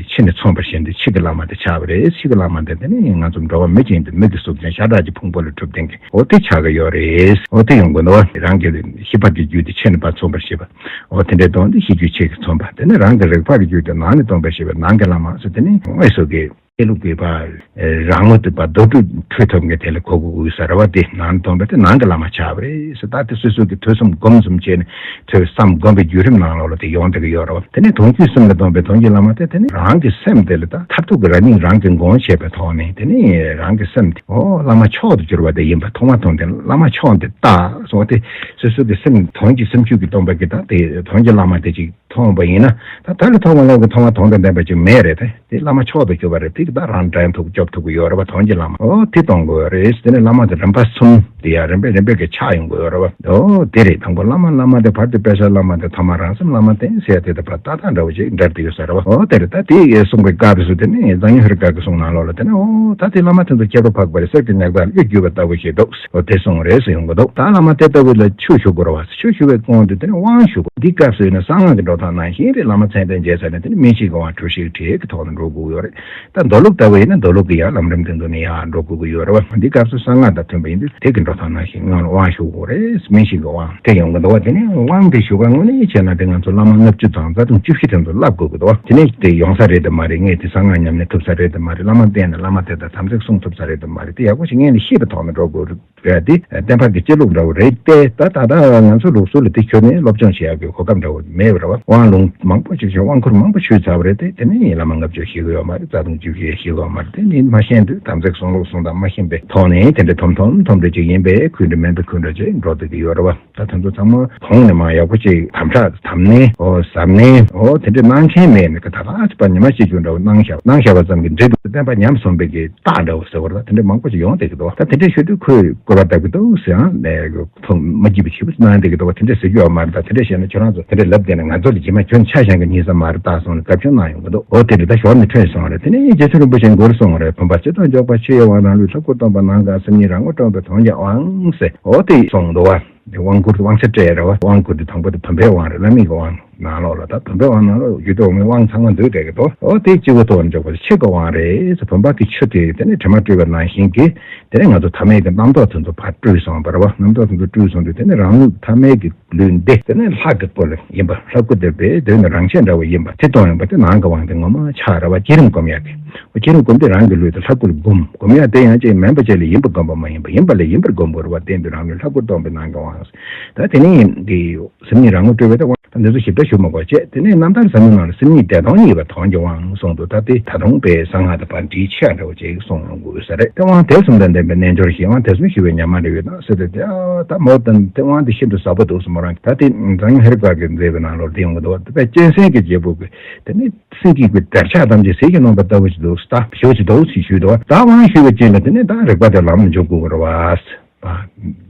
ཕྱི་ནས་མཚོན་པར་བཞིན་དུ་ཕྱི་གི་བླ་མ་དེ་ཆགས་པ་རེད། ཕྱི་གི་བླ་མ་དེ་དེ་ནི་ང་ཚོ་འགྲོ་བ་མི་ཅན་དུ་མི་གི་གཟུགས་ཅན་ཤ་ཁྲག་གི་ཕུང་པོ་ལ་གྲུབ་ལྡན་གྱི་ཨོ་དེ་ཆགས་ཀྱི་ཡོད་རེད། ཨོ་དེ་ཡོང་དགོས་ནོ། རང་གི་ཤེས་པ་གི་རྒྱུད་དེ་ཕྱི་ནས་ཕར་མཚོན་པར་བྱེད་པ། ཨོ་དེ་འདྲའི་དོན་དེ་ཤེས་རྒྱུད་ཕྱི་གི་མཚོན་པ། དེ་ནི་རང་གི་རིག་པ་གི་རྒྱུད་དེ་ནང་ནས་སྟོན་པར་བྱེད་པ་ནང་གི་བླ་མ་ཟེར། དེ་ནི་དངོས་སུ་གི་ལུགས་པའི་བར་རང་ངོ་དུ་བ་རྡོ་གྲུབ་འཕྲོད་ཐུབ་མཁན་དེ་ལ་གོ་དགོས་ས་རེད་བ། དེ་ནང་དོན་པ་དེ་ནང་གི་བླ་མ་ཆགས་པ་རེད་ཟེར། ད་དེ་སོ་སོ་གི་ཐོས་བསམ་སྒོམ་གསུམ་བྱས་ནས་ཐོས་བསམ་སྒོམ་པའི་བརྒྱུད་རིམ་ནང་ལོགས་ལ་དེ་ཡོང་བསྡད་ཀྱི་ཡོད་རེད་བ། དེ་ནས་དོན་བརྒྱུད་གསུམ་ལ་སྟོན་པའི་དོན་གྱི་བླ་མ་དེ་དེ་ནི་རང་གི་སེམས་དེ་ལ་ད་མཐར་ཐུག་གི་རང་ཉིད་རང་གི་མགོན་བྱས་པའི་ཐོག་ནས་དེ་ནི་རང་གི་སེམས་དེ་ཨོ་བླ་མ་མཆོག་ཏུ་གྱུར་པ་དེ་ཡིན་པ་མཐོང་བ་མཐོང་དེ་བླ་མ་མཆོག་དེ་ལྟ་སོང་བ་དེ་སོ་སོ་གི་སེམས་དོན་གྱི་སེམས་རྒྱུད་ཀྱིས་སྟོན་པ་གི་ད་དེ་དོན་གྱི་བླ་མ་དེ་ཅིག་མཐོང་བ་ཡིན་ན། ད་ད་ལ་མཐོང་བ་ལ་གི་མཐོང་བ་དོན་དང་ལྡན་པ་ཅིག་མེད་རེད་དེ། དེ་བླ་མ་མཆོག་ཏུ་གྱུར་པ་རེད། དེ་གི་ད་རང་དྲན་ཐུབ་སྐྱོབ་ཐུབ་ཀྱི་ཡོད་རེད་བ། དོན་གྱི་བླ་མ་ཨོ་དེ་གཏོང་དགོས་རེད། དེ་ནས་བླ་མ་དེ་རིམ་པ་གསུམ་དེ་ཡང་རིམ་པས་རིམ་པས་ཀྱི་ཆགས་ཡོང་དགོས་ཡོད་རེད་བ། ཨོ་དེ་རེད། དང་པོ་བླ་མ། བླ་མ་དེ་བར་དུ་དཔེ་ཆ་བླ་མ་དེ། ཐ་མ་རང་སེམས་བླ་མ་བསྟེན་ཟེར་དེ་དང་པ་ཏག་ཏག་འདྲ་བོ་ཅིག་འབྲེལ་དེ་ཡོད་ས་རེད་བ། ཨོ་དེ་རེད། ད་དེ་ཡི་གསུངས་པའི་སྐབས་སུ་དེ་ནས་འཛམ་གླིང་ཧེ་རུ་ཀ་གི་གསུང་ནང་ལོགས་ལ་དེ་ནས་ཨོ་ད་དེ་བླ་མ་དེ་ཚོ་ཁྱད་པར་འཕགས་པ་རེད། གསེར་གྱི་ཉག་ཕྲ་གླུ་བརྒྱུས་པ་ལྟ་བུ་ཞིག་འདུག་ཨོ་དེ་གསུངས་རེད་ཟེར་ཡོང་གི་འདུག་ད་བླ་མ་དེ་ལྟ་བུ་ལ་ཆོས་ཞུ་དགོས་རེད་བ། ཆོས་ཞུ་བའི་གོང་དུ་དེ་ནས་དབང་ཞུ་དགོས། འདི་སྐབས་སུ་ཡིན་ན་གསང་སྔགས་ཀྱི་འགྲོ་སྟངས་ནང་བཞིན་རེད། བླ་མ་མཚན་ལྡན་མཇལ་ཚར་ནས་དེ་ནས་མིང་ཞིག་གི་དབང་གྲོལ་ཞིག་གྲལ་གྱི་ཐོག་ནས་འགྲོ་དགོས་ཡོད་རེད། ད་མདོ་ལུགས་ལྟ་བུ་ཡིན་ན་མདོ་ལུགས་ཀྱི་ཡང་ལམ་རིམ་དེ་ཚོ་ནས་ཡང་འགྲོ་དགོས་ཀྱི་ཡོད་རེད་བ། འདི་སྐབས་སུ་གསང་སྔགས་དང་མཐུན་པ་ཡིན་དུས་དེ་གི་འགྲོ་སྟངས་ནང་བཞིན་སྔོན་ལ་དབང་ཞུ་དགོས་རེད། མིང་ཞིག་གི་དབང་དེ་ཡོང་གི་འདུག་བ། དེ་ནས་དབང་དེ་ཞུ་ག་དངོས་གནས་བྱས་ན་དེ་ང་ཚོ་བླ་མ་ལྔ་བཅུ་དང་རྩ་ལྟུང་བཅུ་བཞི་དེ་ཚོ་བསླབ་དགོས་ཀྱི་འདུག་བ། དེ་ནས་དེ་ཡོང་ས་རེད་དམ་མ་རེད། ངས་དེ་གསང་སྔགས་ཉམས་ལེན་ཐུབ་ས་རེད་དམ་མ་རེད། བླ་མ་བསྟེན་ནས་བླ་མ་དེ་དང་དམ་ཚིག་སྲུང་ཐུབ་ས་རེད་དམ་མ་རེད། དེ་ཡག་པོ་ཞིག་སྔོན་ལ་ཤེས་པའི་ཐོག་ནས་འགྲོ་དགོས་རེད། རེད་དེ། བསྟན་པ་གི་སྤྱི་ལུགས་འདྲ་བོ་རེད་དེ། ད་ད་ལྟ་ང་ཚོ་ལུགས་སྲོལ་ལ་དེ་ཁྱོན་ནས་སློབ་སྦྱོང་བྱེད་ཡག་གི་གོ་སྐབས་འདྲ་བོ་མེད་པ་རེད་བ། དབང་ལུང་མང་པོ་ཅིག་བྱུང་། དབང་བསྐུར་མང་པོ་ཞུས་ཚར་བ་རེད་དེ། དེ་ནས་བླ་མ་ལྔ་བཅུ་ཤེས་ཀྱི་ཡོད་མ་རེད། རྩ་ལྟུང་བཅུ་བཞི་ཤེས་ཀྱི་ཡོད་མ་རེད། དེ་ནི་མ་ཤེས་དུས་དམ་ཚིག་སྲུང་ལུགས་སྲུང་དང་མ་ཤེས་པའི་ཐོག་ནས་དེ་འདྲ་ཐོམ་ཐོམ་ཐོམ་འདྲ་ཅིག་ཡིན་པས་ཁུལ་འདྲ་མིན་པའི་ཁུལ་འདྲ་ཅིག་འགྲོ་བསྡད་ཀྱི་ཡོད་རེད་བ། ད་དེ་ཚོ་ཚང་མ་གོང་ནས་མར་ཡག་པོ་ཅིག་དམ་དྲག་དམ་ནན་ཨོ་ཟབ་ནན་ཨོ་དེ་འདྲ་གནང་མཁན་མེད་ནས་ད་ག་ཅིག་པ་ཉི་མ་གཅིག་གྱུར་འདྲ་བོ་གནང་བཞག་གནང་བཞག་པ་ཙམ་གྱིས་འགྲིག་འདུག་བསྟན་པ་ཉམས་སོང་བའི་གི་རྟགས་འདྲ་བོ་ཟེར་བ་རེད། ད་དེ་འདྲ་མང་པོ་ཞིག་ཡོང་བསྡད་ཀྱི་འདུག་ད་དེ་འདྲ་ཞུ་དུས་ཁོས་སྐུར་བ་བཏབ་ཀྱི་འདུག་ཟེར་ཡང་ལས་ཐོག་མ་བགྱིས་པ་ཞིག་གནང་བསྡད་ཀྱི་འདུག་བ། དེ་འདྲ་ཟེར་རྒྱུ་ཡོད་མ་རེད། ད་དེ་འདྲ་བཤད་ན་ཁྱོད་རང་ཚོ་དེ་འདྲ་ལབ་བསྡད་ན་ང་ཚོ་ལ་རྗེས་མ་ཁྱོད་ཆ་བཞག་གི་ཉེས་ས་མ་རེད་ད་གསུངས་ནས་བཀའ་བཀྱོན་གནང་ཡོང་གི་འདུག་འོ་དེ་འདྲ་ད་ཞོར་ནས་ཐོན་སོང་བ་རེད། དེ་ནས་རྗེ་བཙུན་རིན་པོ་ཆེ་མགུར་གསུངས་བ་རེད། བུམ་པ་སྤྱི་གཏོང་འཇོག་པ་ཆུ་ཡི་དབང་རང་ལུས། ལྷ་སྐུ་སྟོན་པ་ནམ་མཁའ་སེམས་ཉིད་རང་ངོ་སྤྲོད་པའི་དོན་གྱི་དབང་ཟེར་འོ་དེ་གསུངས་འདུག་བ། དབང་བསྐུར་དབང་ཆ་སྤྲད་རེད་བ། དབང་བསྐུར་དེ་དང་པོ་དེ་བུམ་པའི་དབང་རེད། བླ་མེད་ཀྱི་དབང་ནང་ལོགས་ལ། ད་བུམ་པའི་དབང་ནང་ལོགས་རྒྱུད་དུ་འོང་བའི་དབང་ཚང་མ་འདུས་བསྡད་ཀྱི་འདུག་འོ་དེ་སྤྱི་བོ་ཐོག་ནས་འཇོག་པ་ཆུ་གི་དབང་རེད། བུམ་པ་གི་ཆུ་དེ་དེ་ནས་དྲི་མ་བཀྲུས་པ་ནང་བཞིན་གྱི་དེ་ནས་ང་ཚོ་ཐ་མལ་གྱི་རྣམ་རྟོག་དེ་ཚོ་ཕར་བཀྲུས་སོང་བ་རེད་བ། རྣམ་རྟོག་དེ་ཚོ་བཀྲུས་སོང་དུས་དེ་ནས་རང་ལུས་ཐ་མལ་གྱི་ལུས་འདི་དེ་ནས་ལྷ་གི་སྐུ་ལ་ཡིན་པ། ལྷ་སྐུ་དེ་བས་དོན་ནི་རང་ཆས་འདྲ་བོ་ཡིན་པ་དེ་སྟོན་ཡོང་པ་དེ་ནང་གི་དབང་དེ་ངོ་མ་ཆགས་རེད་བ། བསྐྱེད་རིམ་སྒོམ་ཡག་གི་བསྐྱེད་རིམ་སྒོམ་དེ་རང་གི་ལུས་དེ་ལྷ་སྐུ་ལ་བསྒོམ། སྒོམ་ཡག་དེ་ཡང་ཅིག་མིན་པ་ཅིག་ལ་ཡིན་པ་སྒོམ་པ་མ་ཡིན་པ། ཡིན་པ་ལ་ཡིན་པར་སྒོམ་དགོས་རེད་བ། བསྟན་དུས་རང་ལུས་ལྷ་སྐུར་སྟོན་པའི་ནང་གི་དབང་། ད་དེ་ནས་འདི་སེམས་ཉིད་རང་ངོ་སྤྲོད་པའི་དབང་། འདི་ཚོ་ཞིབ་ཕྲ་ཞུ་མ་དགོས་བྱས། དེ་ནས་རྣམ་ཐར་ཟབ་མོའི་ནང་ལ་སེམས་ཉིད་བདེ་སྟོང་རྙེད་པའི་དོན་གྱི་དབང་གསུངས་འདུག་ད་དེ་ད་དུང་དཔེ་གསང་སྔགས་དང་བར་འདྲིས་ཆེ་འདྲ་བོ་ཅིག་གསུངས་ཡོང་དགོས་ས་རེད། དེ་དབང་དེ་གསུམ་དང་ལྡན་པའི་རྣལ་འབྱོར་ཞིག་དབང་དེ་གསུམ་ཞུ་བའི་ཉམས་མ་རེ་ཡོད་ན་ཟེར་ཏེ། དེ་ཨ་ད་མོ་དང་དེ་དབང་དེ་ཤིན་ཏུ་ཟབ་པོ་འདུག་སེ་མོ་རང་གིས་ད་དེ་འཛམ་གླིང་ཧེ་རུ་ཀ་གི་མཛད་པའི་ནང་ལོགས་དེ་ཡོང་གི་འདུག་ད་དཔེ་གཅན་གཟན་གྱི་རྒྱལ་པོ་གི་དེ་ནི་སེང་གེ་གི་དར་ཆ་ཐམས་ཅད་ཟིལ་གྱིས་གནོན་པ་ལྟ་བུ་ཞིག་འདུག་ད་ཞེ་པོ་ཅིག་འདུག་ཅེས་ཞུས་འདུག་ད་དབང་ཞུ་བའི་རྗེས་ལ་དེ་ནི་ད་རིག་པ་དེ་ལམ་འཇུག་དགོས་རེད་བ། པ་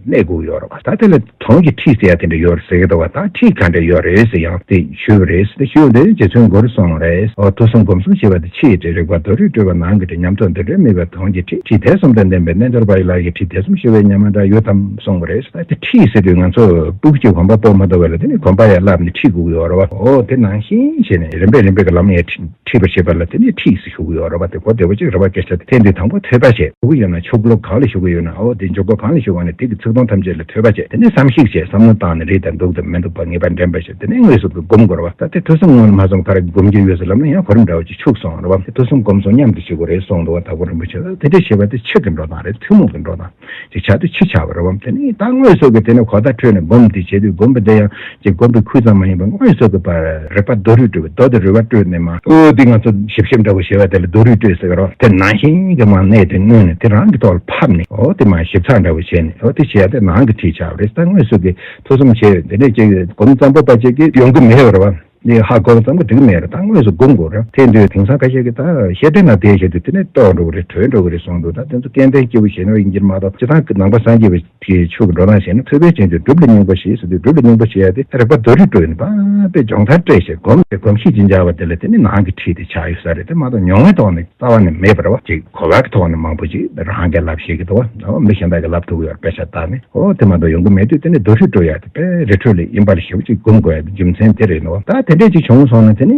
གནས་དགོས་ཡོད་རེད་བ། ད་དེ་ལ་དོན་གྱི་ཁྲིད་ཟེར་ཡ་དེ་འདྲ་ཡོད་རེད་ཟེར་གྱི་འདུག་བ། ད་ཁྲིད་ག་འདྲ་ཡོད་རེད་ཟེར་ཡང་དེ་ཞུས་པ་རེད། དེ་ཞུས་པ་དེ་རྗེ་བཙུན་མགུར་གསུངས་རེད། འོ་དུས་གསུམ་སྒོམ་གསུམ་བྱེད་པ་དེ་ཕྱིའི་ཁྲིད། རིག་པ་མདོ་རུས་སྤྲོས་པ་ནང་གི་ཁྲིད། ཉམས་རྟོགས་འདི་འདྲའི་དམིགས་པའི་དོན་གྱི་ཁྲིད། ཁྲིད་དེ་གསུམ་དང་ལྡན་པའི་རྣལ་འབྱོར་པ་ཡི་ལག་གི་ཁྲིད། དེ་གསུམ་ཞུ་བའི་ཉམས་མ་འདྲ་ཡོད་དམ་གསུངས་པ་རེད། ད་དེ་ཁྲིད་ཟེར་དུས་ང་ཚོ་སྤུ་གུ་གཅིག་གོམ་པ་སྤོ་མ་ཐུབ་པ་ལ་དེ་ནི་གོམ་པ་ཡར་བསླབས་ནས་ཁྲིད་དགོས་ཀྱི་ཡོད་རེད་བ། འོ་དེ་ནང་བཞིན་བྱས་ནས་རིམ་པས་རིམ་པས་ཀྱི་ལམ་ཡར་ཁྲིད། ཁྲིད་པར་བྱེད་པ་ལ་དེ་ནི་ཁྲིད་ཟེར་ཞུ་གི་ཡོད་རེད་བ། དེ་གོ་བདེ་བོ་ཅིག་རེད་བ། སྐད་ཆ་དེ་འདི་དང་པོ་ཐོས་པ་བྱེད། ཞུ་གི་ཡོད་ན་ཆོས་ལུགས་གང་ལ་ཞུ་གི་ཡོད་ན། འོ་དེ་འཇུག་སྒོ་གང་ལ་ཞུ་བ་ནི་དེ་གི་ཚིག་དོན་ཐམས་ཅད་ལ་ཐོས་པ་བྱེད། དེ་ནས་བསམ་གཞིག་བྱེད། བསམ་བློ་བཏང་ནས་རེད་དང་འདུག་དང་མི་འདུག་པ་ངེས་པ་འདྲེན་པ་བྱེད། དེ་ནས་དངོས་སུ་གི་སྒོམ་དགོས་རེད་བ། ད་དེ་ཐོས་བསམ་སྔོན་མ་སོང་ཁ་ར་སྒོམ་རྒྱུ་ཡོད་ཟེར་ལབ་ན་ཡང་གོ་རིམ་འདྲ་བོ་ཅིག་འཆུག་སོང་རེད་བ། དེ་ཐོས་བསམ་སྒོམ་གསུམ་མཉམ་དུ་བྱེད་དགོས་རེད་གསུངས་འདུག་བ། དྭགས་པོ་རིན་པོ་ཆེ་ལ་དེ་འདྲ་བྱེད་པ་དེ་ཆོས་ཀྱི་འགྲོ་སྟངས་རེད། ཐུན་མོང་གི་འགྲོ་སྟངས། ཅིག་ཆགས་དུས་ཕྱི་ཆགས་པ་རེད་བམ། དེ་ནི་ད་དངོས་སུ་གི་དེ་ནི་གོ་བརྡ་འཕྲོད་ནས་སྒོམ་དེ་བྱེད་དུས་སྒོམ་པ་དེ་ཡང་ཅིག་སྒོམ་པའི་ཁུལ་ཙམ་མ་ཡིན་པར་དངོས་སུ་གི་བར་རིག་པ་རྡོ་རུས་སྤྲོད་པའི་རྡོ་དེ་རུས་པ་སྤྲོད་ནས་མ་ཨོ་དེ་ང་ཚོ་ཞིབ་ཞིབ་འདྲ་བོ་བྱེད་པ་དེ་ལ་རྡོ་རུས་སྤྲོད་ཟེར་གི་རོ། དེ་ནང་བཞིན་གི་མ་གནས་དེ་མནན་ནས་དེ་རང་གི་ཐོག་ལ་ཕབ་ནས་ཨོ་དེ་མ་ཞིབ་ཚགས་འདྲ་བོ་བྱས་ནས་ཨོ་དེ་བྱེད་ཡ་དེ་ནང་གི་ཁྲིད་ཆགས་པ་རེད། ད་དངོས་སུ་གི་ཐོས་བསམ་བྱེད་དེ་ནས་ཅིག་སྒོམ་ཙམ་པོ་པ་ཅིག་གི་ཡོང་གི་མེད་པ་རེད་བ། འདི་ཧ་གོ་བ་ཙམ་གྱིས་འགྲིག་གི་མེད་རེད། ད་དངོས་སུ་སྒོམ་དགོས་རེད། དེ་དུས་དེང་སང་ཁ་ཤས་ཀྱིས་ད་བཤད་དོན་ན་དེ་བཤད་དུས་དེ་ནས་རྟོགས་འགྲོ་གི་རེད། གྲོལ་འགྲོ་གི་རེད་གསུངས་འདུག་ད་དེ་ཚོ་སྐལ་ལྡན་སྐྱེས་བུ་ཞིག་ནོ་ཡིན་གྱི་མ་གཏོགས་སྤྱིར་བཏང་གི་ནང་པ་སངས་རྒྱས་པའི་ཆོས་ཀྱི་འགྲོ་སྟངས་བཤད་ན་ཐོས་པས་བྱས་ཏེ་སྒྲུབ་ལ་སྙིང་པོ་ཞེས་ཟེར་དུས་སྒྲུབ་ལ་སྙིང་པོ་ཞེས་ཡ་དེ་རིག་པ་རྡོ་རུས་སྤྲོད་ནས་པ་དཔེ་སྦྱོང་ཚར་སྤྲད་བྱས་སྒོམ་དེ་སྒོམ་གཞི་ཅིག་འཇགས་པ་དེ་ལ་དེ་ནི་ནང་གི་ཁྲིད་དེ་ཆགས་ཡོད་ས་རེད། དེ་མ་གཏོགས་མྱོང་བའི་ཐོག་ནས་རྩ་བ་ནས་མེད་པ་རེད་བ། ཅིག་གོ་བ་གི་ཐོག་ནས་མང་པོ་ཅིག་རང་གིས་ལབ་ཤེས་ཀྱི་འདུག་བ། མི་གཞན་དག་གིས་ལབ་ཐུབ་ཀྱི་ཡོད་རེད། དཔེ་ཆ་ལྟ་ནས་ཨོ་དེ་མ་གཏོགས་ཡོང་གི་མེད་དུས་དེ་ནི་རྡོ་རུས་སྤྲོད་ཡ་དེ་དཔེ་རི་ཁྲོད་ལ་ཡིན་པ་ལ་ཞེ་པོ་ཅིག་སྒོམ་དགོས་ཡ་དེ་རྒྱུ་མཚན་དེ་རེད་ནོ། ད་ དེ་འདྲས་ཅིག་བྱུང་སོང་ན་དེ་ནི་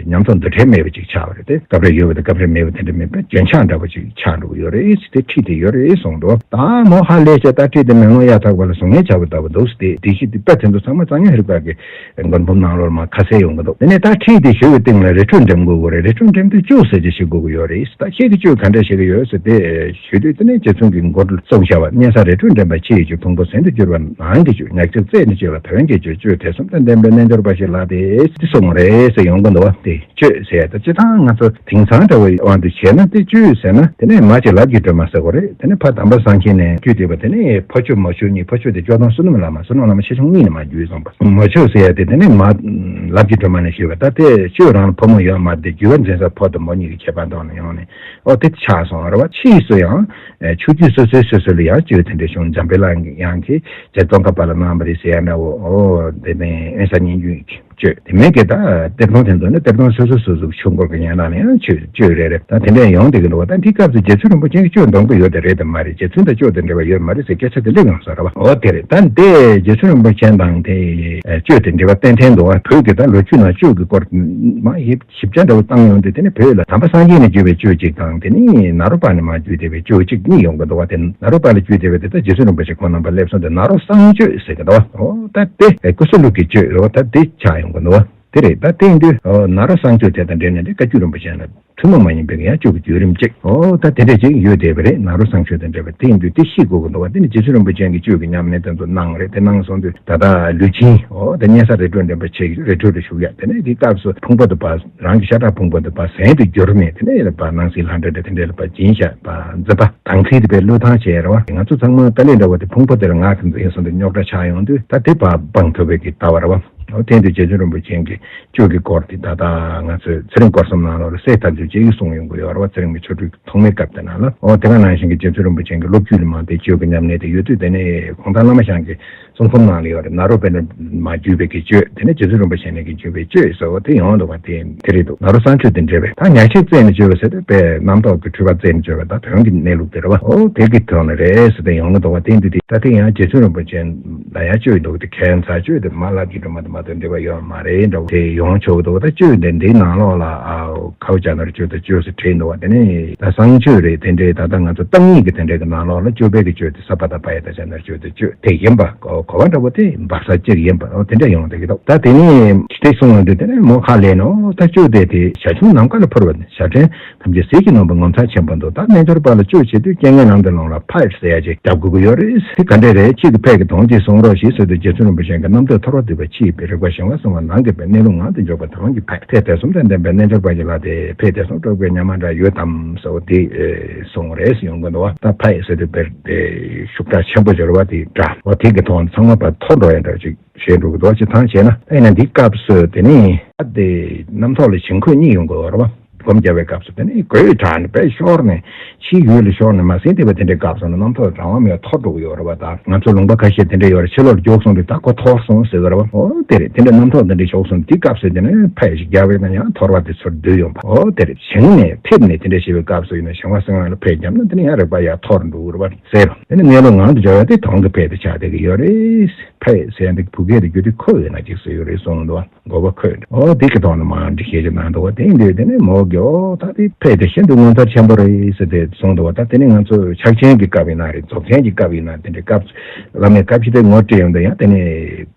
ཉམས་ཚོད་འདུ་འབྲལ་མེད་པ་ཅིག་ཆགས་པ་རེད་དེ། སྐབས་རེ་ཡོད་པ་དང་སྐབས་རེ་མེད་པ་དེ་འདྲ་མེད་པ་རྒྱུན་ཆགས་འདྲ་པོ་ཅིག་ཆགས་འགྲོ་གི་ཡོད་རེད་ཟེར་དེ་ཁྲིད་དེ་ཡོད་རེད་ཟེར། ད་མོ་ཧ་ལས་བྱས་ད་ཁྲིད་དེ་མི་ལོ་ཡ་ཐག་པ་ལ་བཟུང་ངེས་བྱ་བ་ལྟ་བུ་འདུག་ཟེར་དེ་དེ་ཤི་དེ་དཔེ་དེ་ཚོ་ཚང་མ་གཙང་ཡང་ཧེ་རུ་ཀ་གི་མགོན་ཕུང་ནང་ལོགས་མ་ཁ་གསལ་ཡོང་གི་འདུག་དེ་ནས་ད་ཁྲིད་དེ་ཞུ་བའི་སྟེང་ལ་རི་ཁྲོད་འགྲིམ་དགོས་དགོས་རེད། རི་ཁྲོད་འགྲིམ་དུས་བཅུ་ཟེར་གྱི་ཞུ་དགོས་ཀྱི་ཡོད་རེད། ད་ཁྱེད་ཀྱི་བཅུ་ག་འདྲ་ཞིག་ཡོད་ཟེར་དེ་ཞུ་དུས་དེ་ནས་རྗེ་བཙུན་གྱི་མགོ་གཙུག་བྱ་བ་གཉན་ས་རི་ཁྲོད་འགྲིམ་པ་ཕྱི་ཡི་བཅུ། ཕུང་པོ་ཟིན་དུ་གྱུར་པ་ནང་གི་བཅུ། ཉག་གཅིག་རྩད་ནས་གཅོད་པ་དོན་གྱི་བཅུ། བཅུ་དེ་གསུམ་དང་ལྡན་པའི་རྣལ་འབྱོར་པ་ཞིག་ལགས་ཏེ་དེ་གསུངས་རེད་ཟེར་ཡོང་གི་འདུག་བ། དེ་བཅུ་ཟེར་ཡ་ད་སྤྱི་བཏང་ང་ཚོ་དེང་སང་འདྲ་བའི་དབང་དུ་བྱས་ན་དེ་བཅུ་ཟེར་ན་དེ་ནས་མ་ཅིག་ལབ་ཀྱི་སྒྲོལ་མ་ཟེར་གོ་རེད། དེ་ནས་ཕ་དམ་པ་སངས་རྒྱས་ནས་བཅུ་དེ་བ་དེ་ནས་ཕ་བཅུ་མ་བཅུ་གཉིས། ཕ་བཅུ་དེ་སྐྱོ་སྟོན་བསོད་ནམས་བླ་མ། བསོད་ནམས་བླ་མ་ཆེ་ཆུང་གཉིས་ནས་མ་བརྒྱུད་སོང་པ། མ་བཅུ་ཟེར་ཡ་དེ་དེ་ནས་མ་ལབ་ཀྱི་སྒྲོལ་མ་ནས་ཞུས་པ། ད་དེ་བཅུ་རང་ལ་ཕོ་མོ་ཡོད་མ་རེད། དེ་བརྒྱུད་པ་འཛིན་ས་ཕོ་དང་མོ་གཉིས་ཀྱི་ཁྱད་པར་ཐོག་ནས་ཡོང་ནས་ཨོ་དེ་ཆགས་སོང་རེད་བ། ཕྱིས་སུ་ཡང་ཆོས་བརྒྱུད་སོ་སོའི་སོ་སོ་ལ་ཡང་བཅུ་དེ་འདྲ་བྱུང་། འཇམ་དཔལ་དབྱངས་ཀྱིས་ཡང་གི་རྗེ་ཙོང་ཁ་པ་ལ་གནང་བ་རེད་ཟེར་ཡ་འདྲ་བོ། ཨོ་དེ་ནས་དབེན་ས་སྙན་བརྒྱུད་ཀྱི་བཅུ། དེ་མིན་གྱི་ད་གཏེར་སྟོན་དེ་ཚོ་ནི་གཏེར་སྟོན་སོ་སོ་སོ་སོ་ཆོས་འཁོར་གྱི་ཡན་ལག་ནས་ཡང་བཅུ་བཅུ་རེ་རེ་ད་དེ་འདྲ་ཡོང་བསྡད་ཀྱི་འདུག་བ། ད་འདི་སྐབས་སུ་རྗེ་བཙུན་རིན་པོ་ཆེ་གིས་བཅུ་འདོན་གྱི་ཡོད་དེ་རེད་དམ་མ་རེད། རྗེ་བཙུན་དང་བཅུ་དེ་འབྲེལ་བ་ཡོད་མ་རེད་ཟེར་སྐད་ཆ་དེ་སླེབས་ཡོང་ས་རེད་བ། འོ་དེ་རེད། ད་འདི་རྗེ་བཙུན་རིན་པོ་ཆེ་དང་དེ་བཅུ་དེ་འབྲེལ་བ་ཏན་ཏན་འདུག་བ། བོད་ཀྱི་ད་ལོ་རྒྱུས་ནང་བཅུ་གི་སྐོར་མ་ཡིབ་ཞིབ་ཆ་འདྲ་བོ་བཏང་ཡོང་དུས་དེ་ནི་བོད་ལ་དམ་པ་སངས་རྒྱས་ནས་བརྒྱུད་པའི་བཅུ་གཅིག་དང་དེ་ནི་ནཱ་རོ་པ་ནས་མར་བརྒྱུད་བསྡད་པའི་བཅུ་གཅིག་གཉིས་ཡོང་གི་འདུག་བ། དེ་ནཱ་རོ་པ་ལ་བརྒྱུད་བསྡད་པའི་དེ་ད་རྗེ་བཙུན་རིན་པོ་ཆེ་ཁོང་རྣམ་པ་སླེབས་སོང་དུས་ནཱ་རོ་གསང་མཆོད་ཟེར་གི་འདུག་བ། འོ་ད་དེ་ཀུ་སུ་ལུ་གི་བཅུ་རེད་བ། ད་དེ་ཆགས་ཡོང་གི་འདུག་བ། དེ་རེད། ད་དེ་ཡིན་དུས་ནཱ་རོ་གསང་མཆོད་དེ་དང་འབྲེལ་ནས་དེ་བཀའ་བརྒྱུད་རིན་པོ་ཆེ་ལ་ཐུན་མོང་མ་ཡིན་པའི་ཡང་བཅུ་གི་བརྒྱུད་རིམ་གཅིག་འོ་ད་དེ་འདྲ་ཅིག་ཡོད་བསྡད་པ་རེད། ནཱ་རོ་གསང་མཆོད་དང་འབྲེལ་བའི་དེ་ཡིན་དུས་དེ་ཤེས་དགོས་ཀྱི་འདུག་བ། དེ་ནི་རྗེ་བཙུན་རིན་པོ་ཆེ་གིས་བཅུ་གི་ཉམས་ལེན་དེ་ཚོ་གནང་རེད། དེ་གནང་སོང་དུས་ད་ལྟ་ལུས་སྦྱིན་འོ་དེ་གཉན་ས་རི་ཁྲོད་འདྲེན་པ་ཆེ་རི་ཁྲོད་དུ་བཞུགས་ཡ། དེ་ནས་དེའི་སྐབས་སུ་ཕུང་པོ་དེ་ཕར་རང་གི་ཤ་ཁྲག་ཕུང་པོ་དེ་ཕར་ཟན་དུ་གྱུར་ནས་དེ་ནས་ཕར་སྣང་སྲིད་ལྷ་འདྲེ་འདྲ་དེ་འདྲ་ལ་ཕར་སྦྱིན་བཞག་པ་མཛད་པ་དང་ཚིག་དེ་པའི་བློས་བཏང་བྱས་རེད་བ། ང་ཚོ་ཚང་མ་ཏཱ་ལའི་འདྲ་བ་དེ་ཕུང་པོ་དེ་ལ་ངག་གི་འཛིན་སོང་དུས་རྙོག་དྲ་ཆགས་ཡོང་དུས་ད་དེ་ཕར་སྤང་ཐུབ་པའི་གི་ལྟ་བ་རེད་བ། འོ་དེ་དུས་རྗེ་བཙུན་རིན་པོ་ཆེ་གིས་བཅུ་གི་སྐོར་དེ་ད་ལྟ་ང་ཚོས་ཚེ་རིང་སྐོར་གསུམ་ནང་ལོགས་ལ་གསལ་ཐག་ཆོད་ཅིག་གསུངས་ཡོང་གི་ཡོད་རེད་བ། ཚེ་རིང་གི་ཆོ་འཕྲུལ་ཐོག་མའི་སྐབས་དེ་ནང་ལ། འོ་དེ་ག་ནང་བཞིན་གྱི་རྗེ་བཙུན་རིན་པོ་ཆེ་གི་སློབ་བརྒྱུད་ལ་མ་དེ་བཅུ་གི་ཉམས་ལེན་དེ་ཡོད་དུས་དེ་ནས་གུང་ཐང་བླ་མ་ཞང་གི་གསུང་འབུམ་ནང་ལ་ཡོད་རེད། ནཱ་རོ་པ་ནས་མར་བརྒྱུད་པའི་གི་བཅུ། དེ་ནས་རྗེ་བཙུན་རིན་པོ་ཆེ་ནས་གི་བརྒྱུད་པའི་བཅུ་ཟེར་བ་དེ་ཡོང་འདུག་བ། དེ་དེ་རེད་འདུག་ནཱ་རོ་གསང་མཆོད་དང་འབྲེལ་བའི་ད་ཉག་གཅིག་རྩད་ནས་གཅོད་པ་ཟེར་དུས་དཔེ་རྣམ་རྟོག་གི་འཁྲུལ་པ་རྩད་ནས་གཅོད་པ་ད་དོན་གྱི་གནས་ལུགས་དེ་རེད་བ། འོ་དེ་གི་དོན་ལ་རེད་ཟེར་ཏེ་ཡོང་གི་འདུག་བ། དེ་འདི་དེ་ད་དེ་ཡང་རྗེ་བཙུན་རིན་པོ་ཆེ་ལ་ཡང་བཅོས་འདུག་དེ་ཁྱད་མཚར་བཅོས་དེ་མ་ལབ་ཀྱི་སྒྲོལ་མ་དང་མ་དང་འབྲེལ་བ་ཡོད་མ་རེད་འདྲ་བོ་དེ་ཡོང་ཆོག་གི་འདུག་བ། ད་བཅོས་དེ་འདིའི་ནང་ལོགས་ལ་ཨ་ཁའུ་ཅ་ནར་བཅོས་དང་བཅོས་སུ་བྲིས་འདུག་བ། དེ་ནས་ད་གསང་མཆོད་རེད། དེ་འདྲའི་ད་ལྟ་ང་ཚོ་བརྟག་གཉིས་ཀྱི་དེ་འདྲའི་གི་ནང་ལོགས་ལ་བཅོས་པའི་གི་བཅོས་དེ་ས་པ་ད་པ་ཡ་ད་ཅ་ནར་བཅོས་དང་བཅོས་དེ་ཡིན་པ། གོ་གོ་བ་འདྲ་བོ་དེ་འབབ་ས་གཅིག་ཡིན་པ། འོ་དེ་འདྲ་ཡོང་བསྡད་ཀྱི་འདུག་ད་དེ་ནས་དེ་གསུངས་ཡོང་དུས་དེ་ནས་མོ་ཁ་ལས་ནོ་ད་བཅོས་དེ་དེ་ཞལ་ཆུང་ནམ་མཁའ་ལ་འཕུར་བ་ནི་ཞལ་ཕྲན་ཐམས་ཅད་ཟིལ་གྱིས་གནོན་པའི་ངོ་མཚར་ཆེན་པོ་འདུག་ད་རྣལ་འབྱོར་པ་ལ་བཅོས་བྱེད་དུས་རྐྱེན་ངན་ལམ་དུ་ལོངས་ལ་ཕ་ཡིར་ཟེར་ཡ་ཅིག་རྒྱབ་དགོས་ཀྱི་ཡོད་རེད། དེ་ག་འདྲས་རེད། ཁྱེད་ཀྱི་ཕ་ཡི་གི་དོན་ཅིག་གསུང་རོགས་ཞེས་ཟེར་དུས་རྗེ་བཙུན་རིན་པོ་ཆེ་གིས་རྣམ་ཐོས་ཐོར་བ་འདུས་པ་ཕྱི་ཡི་རིག་པ་གཞན་དབང་གསང་བ་ནང་གི་པའི་གནས་ལུགས་ངང་དུ་འཇོག་པ་དང་གི་ཕ་ཡི་ཕ་ཡི་དེ་གསུམ་དང་ལྡན་པའི་རྣལ་འབྱོར་པ་ཞིག་ལ་དེ་ཕ་ཡི་དེ་གསུམ་དཀྲོགས་པའི་ཉམས་མ་འདྲ་ཡོད་དམ་ཟེར་བ་དེ་གསུང་རེས་ཡོང་གི་འདུག་བ། ད་ཕ་ཡི་ཟེར་དུས་དཔེར་དེ་ཤུགས་དྲག་ཆེན་པོ་སྦྱོར་བ་དེ་འདྲ་བ་དེ་གི་ཐོག་ནས་ཚང་མ་ཕར་ཐོར་འགྲོ་ཡ་འདྲ་ཅིག་བྱས་འགྲོ་གི་འདུག་ཅི་ཐང་བྱས་ན། ད་ཡིན་ན་འདིའི་སྐབས་སུ་དེ་ནི་ཨ་དེ་རྣམ་ཐོས་ལ་བྱིང་རྒོད་གཉིས་ཡོང་གི་ཡོད་རེད་བ། སྒོམ་རྒྱབ་པའི་སྐབས་སུ་དེ་ནི་རྒོད་དྲགས་ནས་དཔེ་ཤོར་ནས་ཕྱིའི་ཡུལ་ལ་ཤོར་ནས་མ་ཟིན་བསྡད་པ་དེ་འདྲའི་སྐབས་སུ་ནི་རྣམ་ཐོས་རང་དབང་མེད་པར་ཐོར་འགྲོ་གི་ཡོད་རེད་བ། ད་ང་ཚོ་ལུང་པ་ཁ་ཤས་དེ་འདྲ་ཡོད་རེད། ཕྱི་ལོགས་རྒྱུགས་སོང་དུས་ད་ཁོ་ཐོར་སོང་ཟེར་གི་རེད་བ། འོ་དེ་རེད། དེ་འདྲ་རྣམ་ཐོས་དེ་འདྲ་ཤོར་སོང་དུས་སྐབས་སུ་དེ་ནི་ཕ་ཡི་ཞིག་རྒྱབ་པས་ན་ཡང་ཐོར་བ་དེ་ཚུར་བསྡུས་ཡོང་བ། འོ་དེ་རེད། བྱིང་ནས་འཐིབས་ནས་དེ་འདྲ་བྱེད་པའི་སྐབས་སུ་ཡིན་ན་བྱིང་བ་སེལ་ཡ་ལ་ཕ་ཡི་རྒྱབ་ན་དེ་ནི་ཡང་རིག་པ་ཡར་ཐོར་འགྲོ་གི་རེད་བ། ཟེར། དེ་ནི་གནས་ལུགས་ངང་དུ་འཇོག་ཡ་དེ་དོན་གྱི་ཕ་ཡི་དེ་ཆགས་བསྡད་ཀྱི་ཡོད་རེད། ཕ་ཡི་ཟེར་ཡ་འདི་བུ་སྐད་དུ་བསྒྱུར་དུས་ཁོ་ཡོད་ན་ཅིག་ཟེར་ཡོད་རེད་གསུངས་འདུག་བ། མགོ་པ་ཁོས་འོ་འདི་གི་ཐོག་ནས་མར་འགྲེལ་བཤད་ཅིག་གནང་འདུག་བ། དེ་ཡིན་དུས་དེ་ནི་མོ་གིས་འོ་ད་དེ་ཕ་ཡི་དེ་ཤིན་ཏུ་ངོ་མཚར་ཆེན་པོ་རེད་ཟེར་ཏེ་གསུངས་འདུག་བ། ད་དེ་ནི་ང་ཚོ་ཕྱག་ཆེན་གྱི་སྐབས་ཡིན་ན་རེད། རྫོགས་ཆེན་གྱི་སྐབས་ཡིན་ན་དེ་འདྲའི་སྐབས་བླ་མའི་བཀའ་ཕྱི་དེ་ངོ་སྤྲད་ཡོང་དུས་ཡང་དེ་ནི་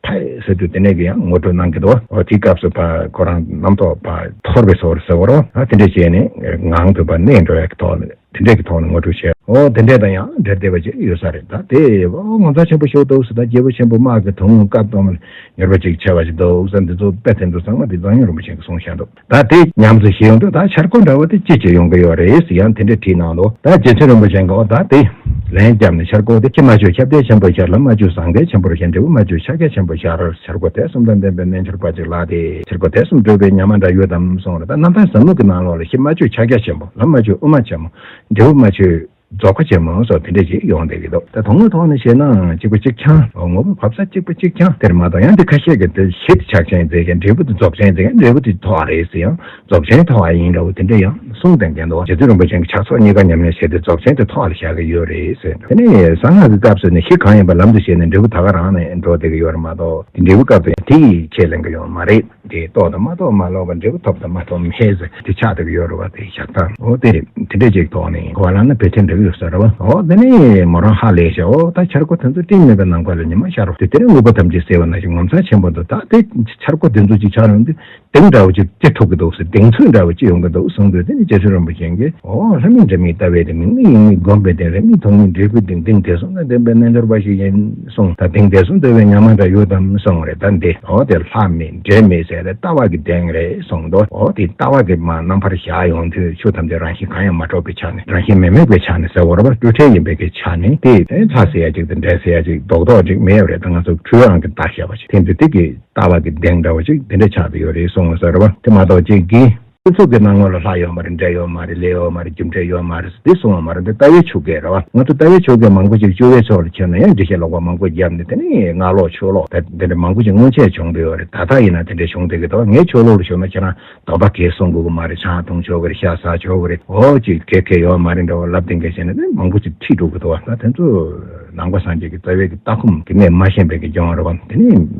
ཕ་ཡི་ཟེར་དུས་དེ་ནས་ཀྱི་ཡང་ངོ་སྤྲོད་གནང་གི་འདུག་བ། འོ་དེའི་སྐབས་སུ་ཕ་ཁོ་རང་རྣམ་རྟོག་ཕ་ཐོར་བའི་བཟོ་འདྲ་ཟེར་བ་རེད་བ། ད་དེ་འདྲས་བྱས་ནས་ངང་དུ་ཕར་གནས་འགྲོ་ཡ་གི་ཐོག་ནས། དེ་འདྲས་ཀྱི་ཐོག་ནས་ངོ་སྤྲོད་བྱས། འོ་དེ་འདྲས་དང་ཡང་འབྲེལ་བསྡད་པ་ཅིག་ཡོད་ས་རེད། ད་དེ་འོ་ངོ་མཚར་ཆེན་པོ་ཞིག་འདུག་ཟེར། ད་རྒྱལ་པོ་ཆེན་པོ་དམག་གི་དུང་དཀར་གཏོང་མྱུར་བ་ཅིག་ཆགས་པ་ཞིག་འདུག་ཟེར། འདི་ཚོ་དཔེ་དེ་ཚོ་ཚང་མ་དེ་གཙང་སྨྱོན་རིན་པོ་ཆེ་གིས་གསུངས་བཞག་འདུག་ད་དེ་ཉམས་སུ་བཞེས་ཡོང་དུས་ད་འཆར་སྒོ་འདྲ་བོ་དེ་ཅི་ཅི་ཡོང་གི་ཡོད་རེད་ཟེར་ཡང་དེ་འདྲས་དྲིས་གནང་འདུག་ད་རྗེ་བཙུན་རིན་པོ་ཆེ་གིས་འོ་ད་དེ་ལན་བརྒྱབ་ནས་འཆར་སྒོ་དེ་ཁྱི་མ་བཅོས་ཁྱབ་གདལ་ཆེན་པོ་ཤར། ལམ་མ་བཅོས་ཟང་ཐལ་ཆེན་པོར་ཤར། འབྲས་བུ་མ་བཅོས་ཕྱག་རྒྱ་ཆེན་པོ་ཤར། འཆར་སྒོ་དེ་གསུམ་དང་ལྡན་པའི་རྣལ་འབྱོར་པ་ཅིག་ལགས་ཏེ། འཆར་སྒོ་དེ་གསུམ་འགྲུབ་པའི་ཉམས་མ་འདྲ་ཡོད་དམ་གསུངས་རེད། ད་རྣམ་ཐར་ཟབ་མོ་གི་ནང་ལོགས་ལ་ཁྱི་མ་བཅོས་ཕྱག་རྒྱ་ཆེན་པོ། ལམ་མ་བཅོས་དབུ་མ་ཆེན་མོ། འབྲས་བུ་མ་བཅོས་ རྫོགས་པ་ཆེན་མོ་སོགས་དེ་འདྲ་ཞིག་ཡོང་བསྡད་ཀྱི་འདུག་ད་དོན་དངོས་ཐོག་ནས་བཤད་ན་གཅིག་པ་གཅིག་རྐྱང་། ངོ་བོ་བབ་ས་གཅིག་པ་གཅིག་རྐྱང་དེར་མ་གཏོགས། ཡང་དེ་ཁ་ཤས་ཀྱིས་དེ་གཞི་དེ་ཆགས་ཅན་ཟེར་མཁན། འབྲས་བུ་དེ་རྫོགས་ཅན་ཟེར་མཁན། འབྲས་བུ་དེ་ཐོགས་རེད་ཟེར། ཡང་རྫོགས་ཆེན་ཐོགས་ཡིན་འདྲ་བོ་དེ་འདྲ་ཡང་གསུངས་བསྡད་མཁན་འདུག་རྗེ་བཙུན་རིན་པོ་ཆེ་གིས་ཕྱག་ཚོགས་གཉིས་ཀ་ཉམས་ལེན་བྱས་ཏེ་རྫོགས་ཆེན་དེ་ཐོགས་ལ་བཞག་གི་ཡོད་རེད་ཟེར། དེ་ནས་གསང་སྔགས་ཀྱི་སྐབས་སུ་ནི་གཞི་གང་ཡིན་པ་ལམ་དུ་བྱས་ནས་འབྲས་བུ་ད་ག་རང་ནས་འགྲོ་བསྡད་ཀྱི་ཡོད་རེད་མ་གཏོགས། དེ་འབྲས་བུ་སྐབས་དུ་ཡང་དེ་ཡིས་ཁས་ལེན་གྱི་ཡོད་མ་རེད། དེ་རྟོགས་དང་མ་རྟོགས་མ་ལོག་པ། འབྲས་བུ་ཐོབ་དང་མ་ཐོབ་མེད་ཟེར་དེ་ཆགས་བསྡད་ཀྱི་ཡོད་རེད་བ། དེ་བཞག་སྟངས་འོ་དེ་རེད། དེ་འདྲ་ཅིག་ཐོག་ནས་གོ་བ་བླངས་ན་བེད་སྤྱོད་འགྲིག་གི་ཡོད་ས་རེད་བ། འོ་དེ་ནས་མོ་རང་ཧ་ལས་ཤག་འོ་ད་འཆར་སྒོ་དེ་ཚོ་སྤྲིན་མེད་པའི་ནམ་མཁའ་ལ་ཉི་མ་ཤར་རོ། དེ་དེ་རིང་དངོས་པོ་ཐམས་ཅད་གསལ་བ་ནང་བཞིན་ངོ་མཚར་ཆེན་པོ་འདུག་ད་དེ་འཆར་སྒོ་དེ་ཚོ་ཅིག་ཆགས་ཡོང་དུས་གདེང་འདྲ་བོ་ཅིག་ཅིག་ཐུག་གི་འདུག་ཟེར། གདེང་ཚོད་འདྲ་བོ་ཅིག་ཡོང་གི་འདུག་གསུངས་དུས། དེ་ནས་རྗེ་བཙུན་རིན་པོ་ཆེ་གིས། འོ་ལྷ་མིན་འདྲ་མིན་ལྟ་བས་ཏེ། མིག་མིན་ཡིད་མིན་བསྒོམས་པས་ཏེ། རེག་མིན་མཐོང་མིན་འབྲས་བུ་དེ། གདེང་དེ་གསུམ་དང་ལྡན་པའི་རྣལ་འབྱོར་པ་ཞིག་ཡིན་གསུངས། ད་གདེང་དེ་གསུམ་ལྟ་བས་ཉོན་མོངས་དགྲ་ཡོད་དམ་གསུངས་རེད། ད་འདི་འོ་དེ་ལྷ་མེད་འདྲེ་མེད་ཟེར་ཏེ་ལྟ་བ་གི་གདེང་རེད་གསུངས་འདུག་འོ་དེ་ལྟ་བ་གི་མ་རྣམ་པར་བཞག་ཡོང་དུས་ཆོས་ཐམས་ཅད་རང་བཞིན་གང་ཡང་མ་གྲུབ་པའི་ཆ་ནས། རང་བཞིན་མི་དམིགས་པའི་ཆ་ནས་ཟེར་བ་རེད་བ། སྤྲོས་བྲལ་ཡིན་པའི་གི་ཆ་ནས་དེ་ལྷ་ཟེར་ཡ་ཅིག་དང་འདྲེ་ཟེར་ཡ་ཅིག་རྡོག་རྡོག་ཅིག་མེད་པ་རེད། ད་ང་ཚོ་འཁྲུལ་པའང་གི་བཏགས་བཞག་པ་ཞིག་དེ་འདི་དེ་གི་ལྟ་བ་གི་གདེང་འདྲ་བ་ཅིག་དེ་འདྲ་ཆགས་བསྡད་ཡོད་རེད་གསུངས་ཟེར་བ། དེ་མ་གཏོགས་ཅིག་གི་ཀུན་རྫོབ་ཀྱི་སྣང་ངོ་ལ་ལྷ་ཡོད་མ་རེད། འདྲེ་ཡོད་མ་རེད། ལས་ཡོད་མ་རེད། རྒྱུ་འབྲས་ཡོད་མ་རེད་ཟེར་དེ་གསུངས་པ་མ་རེད། འདི་ལྟ་བའི་ཆོ་ག་རེད་བ། ང་ཚོ་ལྟ་བའི་ཆོ་ག་མང་པོ་ཅིག་སྤྱོད་པའི་ཕྱོགས་ལ་ཁྱེར་ན་ཡང་འགྲེལ་བཤད་ལོག་པ་མང་པོ་བརྒྱབ་ནས། དེ་ནས་སྔ་ལོག་ཕྱོགས་ལོག་དེ་འདྲ་མང་པོ་ཅིག་སྔོན་ཆད་བྱུང་བསྡད་ཡོད་རེད། ད་ལྟ་ཡིན་ན་དེ་འདྲ་བྱུང་བསྡད་ཀྱི་འདུག་ངས་ཕྱོགས་ལོག་ལ་ཞུགས་ན་ཁྱེད་རང་སྡོམ་པ་གས་སྲུང་དགོས་ཀྱི་མ་རེད། ཆང་འཐུང་ཆོག་གི་རེད། ཤ་ཟ་ཆོག་གི་རེད། འོ་ཅིག་གས་གས་ཡོད་མ་རེད་འདྲ་བ་ལབ་དེ་འགའ་བྱས་ན་ནི་མང་པོ་ཅིག་ཁྲིད་འགྲོ་གི་འདུག་བ། ད་དེ་ཚོ་ནང་པ་སངས་རྒྱས་ཀྱི་རྩ་བའི་གི་ལྟ་ཁོམ་གྱི་གནས་མ་ཤེས་པའི་གི་སྦྱོང་བ་རེད་བ། དེ་ནི་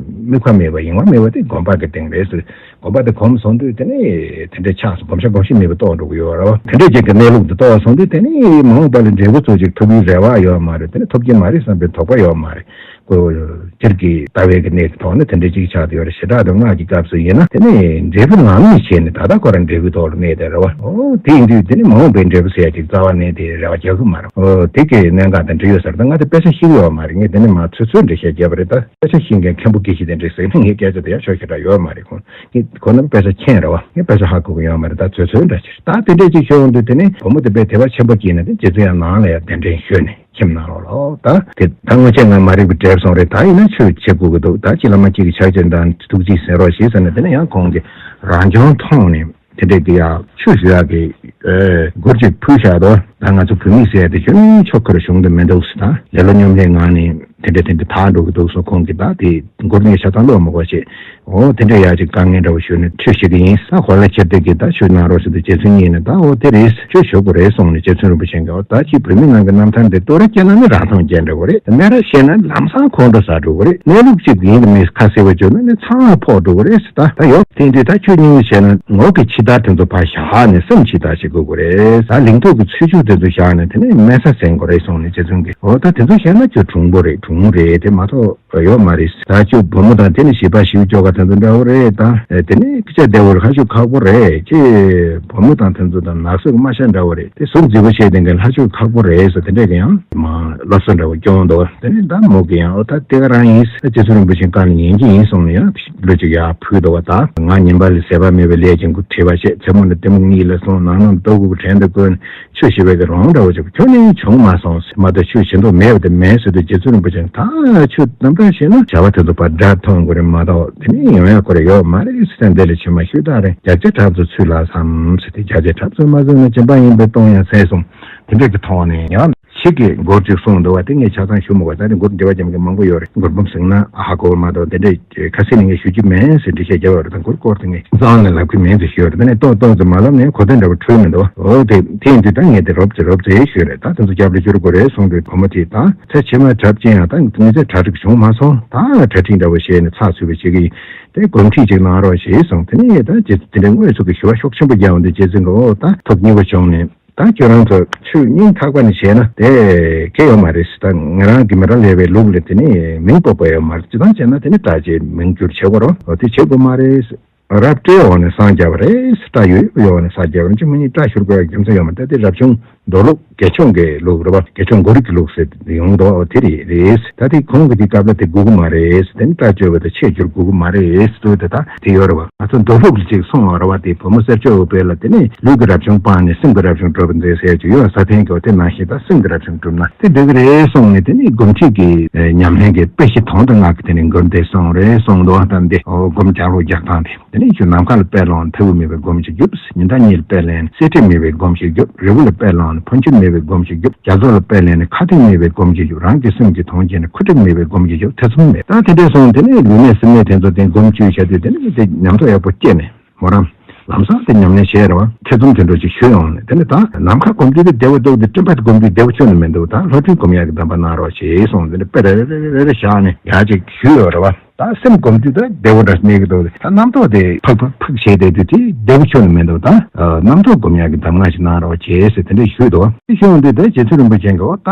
དམིགས་པ་མེད་པ་ཡེངས་པ་མེད་པ་དེ་སྒོམ་པ་གི་སྟེང་རེད་ཟེར། སྒོམ་པ་དེ་གོམས་སོང་དུས་དེ་ནི་དེ་འདྲ་ཆགས་སོང་། གོམས་ཤ་གོམས་ཤ་མེད་པ་རྟོགས་འགྲོ་གི་ཡོད་རེད་བ། དེ་འདྲ་ཅིག་གི་གནས་ལུགས་འདི་རྟོགས་སོང་དུས་དེ་ནི་མ་འོངས་པ་ལ་འབྲས་བུ་ཚོ་ཅིག་ཐོབ་ཀྱི་རེ་བ་ཡོད་མ་རེད། དེ་ནི་ཐོབ་ཀྱི་མ་རེད་བསམ་པའི་དོགས་པ་ཡོད་མ་རེད། ཁོ་སྤྱིར་གྱི་ལྟ་བའི་གི་གནས་ཀྱི་ཐོག་ནས་དེ་འདྲ་ཅིག་ཆགས་བསྡད་ཡོད་རེད། བྱེ་བྲག་ཏུ་སྔགས་ཀྱི་སྐབས་སུ་ཡིན་ན་དེ་ནི་འབྲས་བུ་ངང་ཉིད་བྱས་ནས་ད་ལྟ་ཁོ་རང་འབྲས་བུའི་ཐོག་ལ་གནས་བསྡད་རེད་བ། འོ་དེ་ཡིན་དུས་དེ་ནི་མ་འོངས་པའི་འབྲས་བུ་ཟེར་ཡ་ཅིག་རྩ་བ་ནས་དེ་རེ་བ་རྒྱག་གི་མ་རེད། འོ་དེ་གི་གནད་འགག་དང་འབྲེལ་ཡོད་ས་རེད། ད་ང་དེ་དཔེ་ཆ་ཤེས་ཀྱི་ཡོད་མ་རེད། ངས་དེ་ནི་མ་ཚོད་ཚོད་འགྲེལ་བཤད་བརྒྱབ་པ་རེད། ད་དཔེ་ཆ་ཤེས་མཁན་མཁན་པོ་དགེ་བཤེས་དེ་འདྲས་ཟེར་ནས་ངས་སྐད་ཆ་དེ་ཡང་ཤོད་ཤེས་ར་ཡོད་མ་རེད། ཁོང་ངས་ཁོ་རྣམས་དཔེ་ཆ་མཁྱེན་རེད་བ། ངས་དཔེ་ཆ་ཧ་གོ་གི་ཡོད་མ་རེད། ད་ཚོད་ཚོད་འདྲ་ཅིག་རེད། ད་དེ་འདྲས་ཅིག་ཤོད་ཡོང་དུས་དེ་ནི་བུ་མོ་དེ་དཔེ་དད་པ་ཆེན་པོ་སྐྱེས་ནས་དེ་རྗེ་བཙུན་ཡང་ནང་ལ་ཡང་གདན་འདྲེན་ཞུས་ནས། ཁྱིམ་ནང་ལོགས་ལ། ད་དེ་ད་སྔོན་ཆད་ང་མ་རིག་པའི་འབྲས་སོང་རེད། ད་ཡིན་ན་ཆོས་བྱེད་དགོས་ཀྱི་འདུག་ད་ཅི་བླ་མ་གཅིག་གི་ཕྱག་ཆེན་དང་ཐུགས་རྗེ་གཟིགས་རོགས་ཞེས་ཟེར་ནས། དེ་ནས་ཡང་ཁོང་གིས་རང་བྱུང་མཐོང་ནས་དེ་འདྲས་ཀྱི་ཡང་ཆོས་ཞུ་ཡག་གི་ཨེ་མགུར་གཅིག་ཕུལ་བཞག་འདུག་ད་ང་ཚོ་བོད་མི་ཟེར་ཡ་དེ་ཁྱོན་ཆོས་ཁར་ཞུགས་འདུག་མི་འདུག་ཟེར། ད་ལེ་ལོ་སྙོམ་ལས་ངང་ནས་དེ་འདྲས་དེ་འདྲས་ད་འགྲོ་གི་འདུག་སོ། ཁོང་གིས་ད་དེ་མགུར་ངས་ཆ་ཚང་ཀློག་མི་དགོས་ཞེས། འོ་དེ་འདྲ་ཡག་ཅིག་དཀའ་ངལ་འདྲ་བོ་ཞུས་ནས་ཁྲིད་ཤེས་ཀྱི་ཡིན། ད་གོ་ལ་ཁྱེར་དེ་གི་ད་ཆོས་གནང་རོགས་ཞུས་དུས་རྗེ་བཙུན་གཉིས་ནས་ད་འོ་དེ་རེད། ཆོས་ཞུ་དགོས་རེད་གསུངས་ནས་རྗེ་བཙུན་རིན་པོ་ཆེ་གིས་འོ་ད་ཅིག་བོད་མི་ནང་གི་རྣམ་ཐར་འདི་བསྟོད་ར་བསྐྱལ་ན་ནི་རང་མཐོང་རྐྱང་འདྲ་བོ་རེད། སྨད་ར་བཤད་ན་ལམ་སང་ཁོང་ཁྲོ་ཟ་འགྲོ་གི་རེད། གནས་ལུགས་གཅིག་ཡིན་གི་མིན་ཁ་གསལ་བོ་བརྗོད་ན་ནི་ཚང་མ་ཕོག་འགྲོ་གི་རེད་ཟེར། ད་ད་ཡོད་དེ་འདི་ད་ཁྱོད་སྙིང་རྗེ་བྱས་ན་ངོ་གི་ཕྱི་དར་དེ་ཚོ་ཕར་བཞག་ནས་སེམས་ཕྱི་དར་བྱེད་དགོས་གི་རེད། ད་ལིང་ཏོག་གི་ཚུལ་འཆོས་དེ་ཚོ་བཞག་ནས་དེ་ནས་སྨད་ས་ཟིན་དགོས་རེད་གསུངས་ནས་རྗེ་བཙུན་གིས་འོ་ད་དེ་ཚོ་བཤད་ན་ཁྱོད་གྲུང་པོ་རེད། གྲུང་རེད། དེ་མ་གཏོགས། ཡོད་མ་རེད། ད་ཁྱོད་བུ་མོ་དང་དེ་ནི་བྱིས་པ་ཞིག་ཅོག་ག་དེ་ཚོ་འདྲ་བོ་རེད། ད་དེ་ནི་སྐད་ཆ་བདེ་བོ་རེད། ཧ་ཅང་ཁག་པོ་རེད། ཁྱོད་བུ་མོ་དང་དེ་ཚོ་དང་ནགས་གསེབ་རྨ་བྱ་འདྲ་བོ་རེད། དེ་གཟུགས་མཛེས་པོ་བྱས་དེ་འགན་ཧ་ཅང་ཁག་པོ་རེད་ཟེར། དེ་འདྲས་ཀྱི་ཡང་མ་སློབ་གསོ་འདྲ་བོ་སྐྱོན་འདུག་དེ་ནི་ད་མོ་གི་ཡང་འོ་ད་དེ་ག་རང་ཡིན་ཟེར། རྗེ་བཙུན་རིན་པོ་ཆེ་བཀའ་ལ་ཉན་གྱི་ཡིན་གསུངས་ནས་ཡང་གླུ་ཅིག་ཡར་ཕུལ་འདུག་བ། ད་ང་ཉིན་པ་ལ་ཟད་པ་མེད་པའི་ལས་ཀྱི་འགོ་ཁྲིད་པ་བྱས། མཚན་མོ་ལ་གཏི་མུག་གཉིད་ལ་སོང་། ནངས་ནངས་ལྟོ་གོས་གི་བྲན་དུ་བཀོལ་ནས། ཆོས་ཞུ་བའི་གི་རང་འདྲ་བོ་ཅིག་ཁྱོན་ནས་བྱུང་མ་སོང་ཟེར། མ་གཏོགས་ཆོས་བྱེད་མདོག་མེད་པ་དེ་མེད་ཟེར་དུས་རྗེ་བཙུན་རིན་པོ་ཆེ་ད་ཆོས་རྣམ་པར་ཤེས་ན་བྱ་བ་དེ་ཚོ་ཕར་དགྲ་མཐོང་དགོས་རེད་མ་གཏོགས་དེ་ནས་ཡོང་ཡག་ཁོ་རེ་ཡོད་མ་རེད་ཟེར། འདི་ལ་ཕྱི་མ་ཤུ་དག་རེད། རྒྱ་ཆེ་གྲགས་ཚོད་ཚུད་ལ་བསམ་ཟེར་ཏེ། རྒྱ་ཆེ་གྲགས་ཚོད་མ་ཚུད་ན་སྦྱིན་པ་ཡིན་པས་གཏོང་ཡང་ཟད་སོང་། དེ་འདྲ་གི་ཐོག་ནས་ཡང་ཕྱི་གི་མགུར་ཅིག་གསུངས་འདུག་བ། དེ་ངས་ཆ་ཚང་ཞུ་མི་དགོས། ད་དེ་མགུར་འབྲི་བ་རྒྱབ་མཁན་མང་པོ་ཡོད་རེད། མགུར་འབུམ་ཟིན་ན་ཧ་གོ་བ་མ་གཏོགས་དེ་འདྲ་ཁ་སེང་ནས་ངས་ཞུ་རྒྱུ་མེད་ཟེར་འགྲེལ་བཤད་རྒྱབ་པ་རེད། ད་མགུར་སྐོར་དེ་ངས་གཙང་ནས་ལབ་ཀྱི་མེད་ཟེར་ཞུས་པ་རེད། ད་ནས་ཏོག་ཏོག་ཙམ་མ་ལབ་ནས་གོ་དོན་འདྲ་བོ་འཁྲུལ་མི་འདུག་འོ་དེ་དེ་ཡིན་དུས་ད་ངས་དེ་རོབ་ཙེ་རོབ་ཙེ་ཞུས་རེད། ད་དེ་ཚོ་རྒྱབ་ལ་བསྐྱུར་དགོས་རེད་གསུངས་དུས་བུ་མོ་དེས་ད་ཚེ་ཕྱི་མ་གྲབས་ཅན་ཡང་ད་དངོས་ཚེ་གྲ་སྒྲིག་བྱུང་མ་སོང་། ད་གྲ་སྒྲིག་འདྲ་བོ་བྱས་ནས་ཚགས་ཚུད་པོ་བྱེད་ཀྱི་ཡིན། དེ་སྒོམ་ཁྲིད་ཅིག་གནང་རོགས་ཞེས་གསུངས། དེ་ནས་ད་ཅི་དེ་འདྲའི་དངོས་སུ་གི་ཞུ་བ་ཤུགས་ཆེན་པོ་རྒྱག་འོང་དུས་རྗེ་བཙུན་གྱིས་འོ་ད་ཐུགས་མཉེས་པོ་བྱུང་ནས། ད་ཁྱོད་རང་ཚོ་ཆོས་སྙིང་ཐག་པ་ནས་བྱས་ན་དེ་གལ་ཡོད་མ་རེད་ཟེར། ད་ང་རང་གི་མི་རབས་ལས་པའི་ལུགས་ལ་དེ་ནི་མིང་སྤོབས་པ་ཡོད་མ་རེད། སྤྱིར་བཏང་བྱས་ན་དེ་ནི་སྐྲ་བཅད་མིང་བསྒྱུར་བྱེད་དགོས་རེད། འོ་དེ་བྱེད་དགོས་མ་རེད། རབ་སྤྲོས་འོག་ནས་སངས་རྒྱས་པ་རེད། སྐྲ་ཡོད་ཡོད་འོག་ནས་སངས་རྒྱས་པ་རེད། ཅི་མི་ཉིད་སྐྲ་བཞུར་དགོས་ཡ་རྒྱུ་མཚན་ཡོད་མ་རེད། དེ་རབ་བྱུང་མདོ་ལུགས་དགེ་ཆུང་གི་ལུགས་རེད་བ། དགེ་ཆུང་མགོ་རིག་གི་ལུགས་ཟེར་ཡོང་འདུག་དེ་རེད་རེད། ད་དེ་ཁོང་གི་དེ་སྐབས་ལ་དེ་དགོས་ཀྱི་མ་རེད། དེ་ནི་སྐྲ་བཅད་པ་དང་ཆས་བསྒྱུར་དགོས་ཀྱི་མ་རེད་ཟེར་དུས་དེ་ད་དེ་ཡོད་རེད་བ། ང་ཚོ་མདོ་ལུགས་ལ་ཅིག་གསུངས་པ་རེད་བ། དེ་བུ་མོ་གསེར་ཕྱོགས་འོད་འཕེལ་ལ་དེ་ནི་ལུས་ཀྱི་རབ་བྱུང་སྤངས་ནས་སེམས་ཀྱི་རབ་བྱུང་སྒྲུབ་པ་མཛད་ཟེར་ཅིག་ཡོད། ས་ཐན་གྱི་འོ་དེ་ནང་བཞིན་ད་སེམས་ཀྱི་རབ་བྱུང་སྒྲུབ་ན་དེ་འགྲིག་གི་རེད་གསུངས་ནས། དེ་ནི་སྒོམ་ཁྲིད་ཀྱི་ཉམས་ལེན་གྱི་དཔེ་གཞི་དོན་དང་ལྔ་གི་དེ་ནི་མགུར་འདི་གསུངས་རེད་གསུངས་འདུག་ད་འདི་འོ་སྒོམ་རྒྱག་ལུགས་རྒྱག་སྟངས་དེ། དེ་ནས་ཁྱོད་ནམ་མཁའ་ལ་དཔེ་བླངས་མཐེ་བོ་མེད་པའི་སྒོམ་ཞིག་རྒྱོབ། ཉི་ཟླ་གཉིས་ལ་དཔེ་ལེན་གསེར་ཁྲི་མེད་པའི་སྒོམ་ཞིག་རྒྱོབ། རི་བོ་ལ་དཔེ་བླངས་ ཕོ་འཁྱུད་མེད་པའི་སྒོམ་གྱིས་རྒྱུག་རྒྱ་མཚོ་ལ་དཔག་ལས་ནས་ཁ་ཐུག་མེད་པའི་སྒོམ་གྱིས་རྒྱུག་རང་གི་སེམས་ཀྱི་དོན་བྱས་ནས་ཁུ་འཕྲིག་མེད་པའི་སྒོམ་གྱིས་རྒྱུག་ཐེ་ཚོམ་མེད། ད་དེ་འདྲས་སོང་དེ་ནས་ལུས་མེད་སེམས་མེད་དེ་ཚོ་དེ་སྒོམ་བཅུ་བྱ་དུས་དེ་ནས་དེ་ཉམས་མཐོ་ཡག་པོ་སྐྱེས་ནས། མོ་རང་། ལམ་སང་དེ་ཉམས་ལེན་བྱས་རེད་བ། ཐེ་ཚོམ་དེ་འདྲ་ཅིག་ཞུ་ཡོང་ནས་དེ་ནས་ད་ནམ་མཁའ་སྒོམ་དུས་དེ་བདེ་བོ་འདུག་དེ་སྤྲིན་པ་སྒོམ་དུས་བདེ་བོ་ཁྱོན་ནས་མི་འདུག་ད་ལྷོ་སྤྲིན་སྒོམ་ཡག་གི་གདམས་པ་གནང་རོགས་བྱེད་གསུངས་དེ་ནས་དཔེ་རེ་རེ་རེ་རེ་རེ་བཞག་ནས་ཡག་ཅིག་ཞུས་ཡོད་རེད་བ། ད་སེམས་སྒོམ་དུས་ད་བདེ་བོ་འདྲ་གནས་ཀྱི་འདུག་ད་རྣམ་རྟོག་དེ་ཕག་ཕག་ཕག་བྱས་བསྡད་དུས་དེ་བདེ་བོ་ཁྱོན་ནས་མི་འདུག་ད་རྣམ་རྟོག་སྒོམ་ཡག་གི་གདམས་ངག་ཅིག་གནང་རོགས་བྱེད་ཟེར་དེ་འདྲ་ཞུས་འདུག་དེ་ཞུས་ཡོང་དུས་ད་རྗེ་བཙུན་རིན་པོ་ཆེ་གིས་འོ་ད་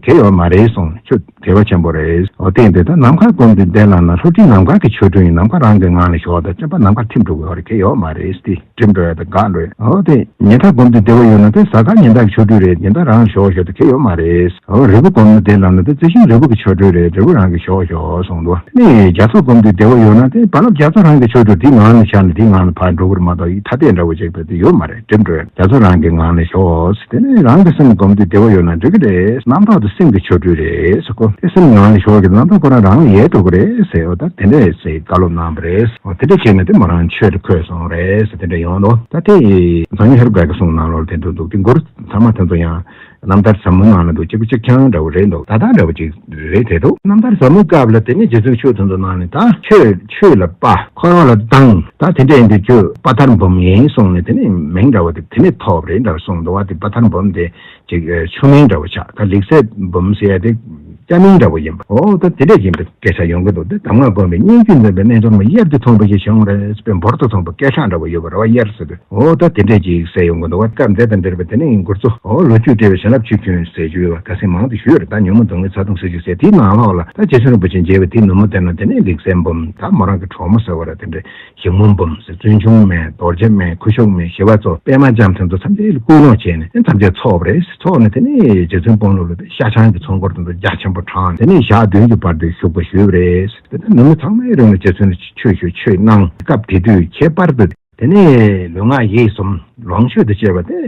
གལ་ཡོད་མ་རེད་གསུངས། ཁྱོད་དད་པ་ཆེན་པོ་རེད། འོ་དེ་ཡིན་དུས་ད་ནམ་མཁའ་སྒོམ་དུས་བདེ་ལ་ན་ལྷོ་སྤྲིན་ནམ་མཁའ་གི་ཆོ་འཕྲུལ་ཡིན། ནམ་མཁའ་རང་གི་ངང་ལ་ཞོག་ད་སྤྲིན་པ་ནམ་མཁའ་ཐིམ་འགྲོ་གི་ཡོད་རེད། གལ་ཡོད་མ་རེད། དེ་སྒྲིམ་འགྲོ་ཡ་ད་འགག་འགྲོ་ཡ། འོ་དེ་ཉི་ཟླ་སྒོམ་དུས་བདེ་བོ་ཡོད་ན་དེ་གཟའ་སྐར་ཉི་ཟླ་གི་ཆོ་འཕྲུལ་རེད། ཉི་ཟླ་རང་ལ་ཞོག་ཞོག་ད་གལ་ཡོད་མ་རེད། འོ་རི་བོ་སྒོམ་ན་བདེ་ལ་ན་དེ་རྩི་ཤིང་རི་བོ་གི་ཆོ་འཕྲུལ་རེད། རི་བོ་རང་གི་ཞོག་ཞོག་གསུངས་འདུག་དེ་ནས་རྒྱ་མཚོ་སྒོམ་དུས་བདེ་བོ་ཡོད་ན་དེ་རྦ་རླབས་རྒྱ་མཚོ་རང་གི་ཆོ་འཕྲུལ་དེ་ངང་ལ་ཆགས་ནས་དེ་ངང་ལ་ཕར་འགྲོ་གི་རེད་མ་གཏོགས་ཡིད་ཐ་དད་འདྲ་བོ་ཅིག་དེ་ཡོད་མ་རེད། སྒྲིམ་འགྲོ་ཡ། རྒྱ་མཚོ་རང་གི་ངང་ལ་ཞོག་དེ་ནས་རང་གི་སེམས་སྒོམ་དུས་བདེ་བོ་ཡོད་ན་འགྲིག་གི་རེད། རྣམ་རྟོག་དེ་སེམས་ཀྱི་ཆོ་འཕྲུལ་རེད་ཟེར་གོ་དེ་སེམས་ངང་ལ་ཞོག་གི་རྣམ་རྟོག་ཁོ་རང་རང་ལ་ཡལ་འགྲོ་གི་རེད་ཟེར། འོ་ད་དེ་འདྲས་ཟེར་བཀའ་སློབ་གནང་བ་རེད། འོ་དེ་འདྲས་བྱས་ནས་དེ་མོ་རང་ཆོས་དེ་འཁོད་སོང་རེད་ཟེར་དེ་འདྲས་ཡོང་འདུག་ད་དེ་ཡི་གཙང་ཉི་ཧེ་རུ་ཀ་གི་གསུང་ནང་ལོགས་དེ་འདུག་འདུག་དེ་མགུར་ཚང་མ་དེ་ཚོ་ཡང་རྣམ་ཐར་ཟབ་མོ་ནང་ལ་འདུག་གཅིག་པ་གཅིག་རྐྱང་འདྲ་བོ་རེད་འདུག་ད་ལྟ་འདྲ་བོ་ཅིག་རེད་དེ་འདུག་རྣམ་ཐར་ཟབ་མོའི་སྐབས་ལ་དེ་ནས་རྗེ་བཙུན་ཆོས་དེ་ཚོ་ནང་ནས་ད་ཆོས་ཆོས་ལ་དཔའ། འཁོར་བ་ལ་སྡང་། ད་དེ་འདྲ་ཡིན་དུས་ཁྱོད་དཔའ་ཐར་འབུམ་ཡིན་གསུངས་ནས་དེ་ནས་མིང་འདྲ་བོ་དེ་དེ་ནས་ཐོབ་རེད་འདྲ་བོ་གསུངས་འདུག་བ། དེ་དཔའ་ཐར་འབུམ་དེ་ཅིག་ཆུང་མིང་འདྲ་བོ་ཆགས། ད་ལེགས་བཤད་འབུམ་ཟེར་ཡ་དེ་སྐྱ་མིང་འདྲ་བོ་ཡིན་པ། འོ་ད་དེ་འདྲ་ཡིན་པའི་སྐད་ཆ་ཡོང་གི་འདུག་དེ་གདམས་ངག་སྒོམ་པའི་སྙན་བརྒྱུད་འཛིན་པའི་རྣལ་འབྱོར་མ་གཡེར་དུ་འཐུང་བ་ཞིག་བྱུང་རེད་པས། འབུར་དུ་འཐུང་བ་སྐད་གྲགས་འདྲ་བོ་ཡོད་པ་རེད་བ། གཡེར་ཟེར་དུས། འོ་ད་དེ་འདྲས་ཅིག་ཟེར་ཡོང་གི་འདུག་བ། སྐབས་འདི་དང་འབྲེལ་བའི་དེ་ནས་མགུར་མཚོ། འོ་ལོ་རྒྱུས་བྲིས་པའི་བྱིན་རླབས་ཆུ་རྒྱུན་ཟེར་རྒྱུ་ཡོད་བ། ཁ་སང་མང་དུ་ཞུས་ཡོད་རེད། ད་ཉོན་མོངས་སྡུག་བསྔལ་ཚ་གདུང་སེལ་རྒྱུ་ཟེར་དེའི་ནང་ལོགས་ལ་ད་རྗེ་བཙུན་རིན་པོ་ཆེ་མཇལ་བའི་དེའི་ནུབ་མོ་དེ་ན་དེ་ནས་ལེགས་བཤད་འབུམ། ད་མོ་རང་གི་གྲོགས་མོ་ཟེར་བ་རེད། དེ་འདྲས་ཞིག་མོ་འབུམ་ཟེར། བཙུན་ཆུང་མས། རྡོ་རྗེ་མས། ཁུ་ཤུགས་མས། ཞི་བ་འཚོ། པད་མ་ལྕམ་དེ་ཚོ་ཐམས་ཅད་ལ་བསྐུལ་གནང་བྱས་ནས་ཨེ་ཐམས་ཅད་ཚོགས་པ་རེད། ཚོགས་ནས་དེ་ནས་རྗེ་བཙུན་དཔོན་སློབ་ལ་ཤ་ཆང་གི་ཚོགས་འཁོར་དེ་ཚོ་རྒྱ་ཆེན་པོ་དྲངས་དེ་ནས་ཞག་བདུན་གྱི་བར་དུ་བཞུགས་པ་ཞུས་པ་རེད། དེ་ནས་ནུབ་མོ་ཚང་མའི་རིང་ལ་རྗེ་བཙུན་ལ་ཆོས་ཞུ་ཆོས་གནང་། སྐབས་དེ་དུས་ཁྱད་པར་དུ་དེ་ནས་ལུས་ངག་ཡིད་གསུམ་ལོངས་སྤྱོད་དུ་སྤྱད་པ་དེ་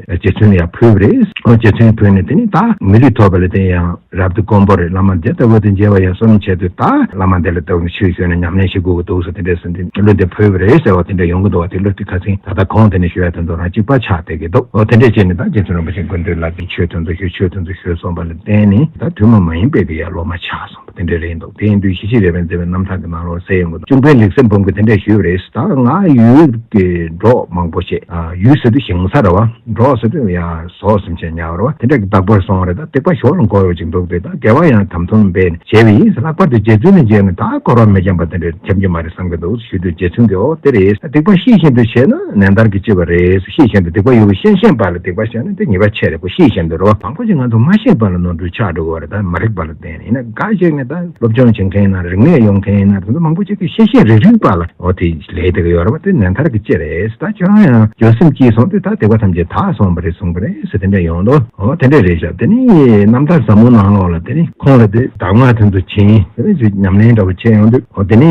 རྗེ་བཙུན་ལ་ཡང་ཕུལ་བ་རེད། རྗེ་བཙུན་ཕུལ་ནས་དེ་ནས་ད་མི་ལུས་ཐོབ་པ་ལ་དེ་ཡང་རབ་ཏུ་དཀོན་པོ་རེད། བླ་མ་དེ་ལྟ་བུ་དང་མཇལ་བ་ཡང་གསུམ་བྱས་དུས་ད་བླ་མ་དེ་ལ་ལྟ་བུ་ཆོས་ཞུས་ནས་ཉམས་ལེན་བྱེད་དགོས་ཀྱི་འདུག་ཟེར་དེ་འདྲས་ཟེར་ཏེ་གླུ་འདི་ཕུལ་བ་རེད་ཟེར་བ་དེ་འདྲ་ཡོང་གི་འདུག་བ། དེ་གླུ་དེ་ཁ་སང་ད་ལྟ་གོང་དེ་ནས་ཞུ་ཡ་དེ་ཚོ་རང་གཅིག་པ་ཆགས་བསྡད་ཀྱི་འདུག་འོ་དེ་འདྲས་བྱས་ནས་ད་རྗེ་བཙུན་རིན་པོ་ཆེ་སྐུ་མདུན་ལ་དེ་ཆོས་དེ་ཚོ་ཞུ་ཆོས་དེ་ཚོ་ཞུས་སོང་བ་ལ་བརྟེན་ནས་ད་ཐུན་མོང་མ་ཡིན་པའི་གི་ཡར་སློབ་མ་ཆགས་སོང་། དེ་འདྲ་རེད་འདུག་དེ་ཡིན་དུས་ཞི་བྱེད་རས་པས་མཛད་པའི་རྣམ་ཐར་གྱི་ནང་ལོགས་གསལ་ཡོང་གི་འདུག་གཅུང་པའི་ལེགས་བཤད་འབུམ་གྱིས་དེ་འདྲ་ཞུས་པ་རེད། ད་ང་ཡུལ་གྱི་འབྲོག་མང་པོ་བྱས། ཨ་ཡུལ་ཟེར་དུས་ཞིང་ས་རེད་བ། འབྲོག་ཟེར་དུས་ཡང་ཟོག་སེམས་ཅན་ཉར་བ་རེད་བ། དེ་འདྲ་གི་བདག་པོར་སོང་བ་རེད། ད་སྡིག་པ་ཞོར་ལ་འགོ་ཡོད་ཅིག་འདུག་དེ་ད་དགེ་བ་ཡང་དམ་དུམ་འབད་ནས་བྱས་པ་ཡིན། ལྷག་པར་དུ་རྗེ་བཙུན་ལ་མཇལ་ནས་ད་འཁོར་བ་མི་འགྱངས་པ་དེ་འདྲ་འཁྱམ་རྒྱུ་མ་རེད་བསམ་གྱི་འདུག་ཞུ་དུས་རྗེ་བཙུན་གྱིས་འོ་དེ་རེད། སྡིག་པ་ཤེས་བཞིན་དུ་བྱས་ན་ནན་ཏན་གྱིས་ལྕི་བ་རེད། ཤེས་བཞིན་དུ་སྡིག་པ་ཡོད་པ་ཤེས་བཞིན་པ་ལ་སྡིག་པ་བྱས་ན་དེ་ཉེས་པ་ཆེ་རེད་གོ། ཤེས་བཞིན་དུ་རེད་བ། མང་པོ་ཞིག་ང་ཚོ་མ་ཤེས་པ་ལ་ནོར་འཁྲུལ་ཆགས་འགྲོ་གི་རེད། ད་མ་རིག་པ་ལ་བརྟེན་ནས་ཡིན་ན་འགའ་ཞིག་ནི་ད་སློབ་སྦྱོང་བྱེད་མཁན་ཡིན་ན་རིག་གནས་ཡོད་མཁན་ཡིན་ན་དེ་ཚོ་མང་པོ་ཅིག་གིས་ཤེས་བཞིན་རིག་རིག་པ་ལ་འོ་དེ་ལས་དེ་ག་ཡོད་རེད་བ། དེ་ནན་ཏན་གྱིས་ལྕི་རེད། ད་ཁྱོད་རང་ཡང་འགྱོད་སེམས་སྐྱེས་སོང་དུས་ད་སྡིག་པ་ཐམས་ཅད་དག་སོང་བ་རེད་གསུངས་པ་རེད་ཟེར་དེ་འདྲ་ཡོང་དོ། འོ་དེ་འདྲ་རེད་ཤག་དེ་ནི་རྣམ་ཐར་ཟབ་མོ་ནང་ལོགས་ལ་དེ་ནི་ཁོང་ལ་དེ་གདམས་ངག་དེ་ཚོ་བྱིན། དེ་ནི་ཅིག་ཉམས་ལེན་འདྲ་བོ་བྱས་ཡོང་དུས་འོ་དེ་ནི་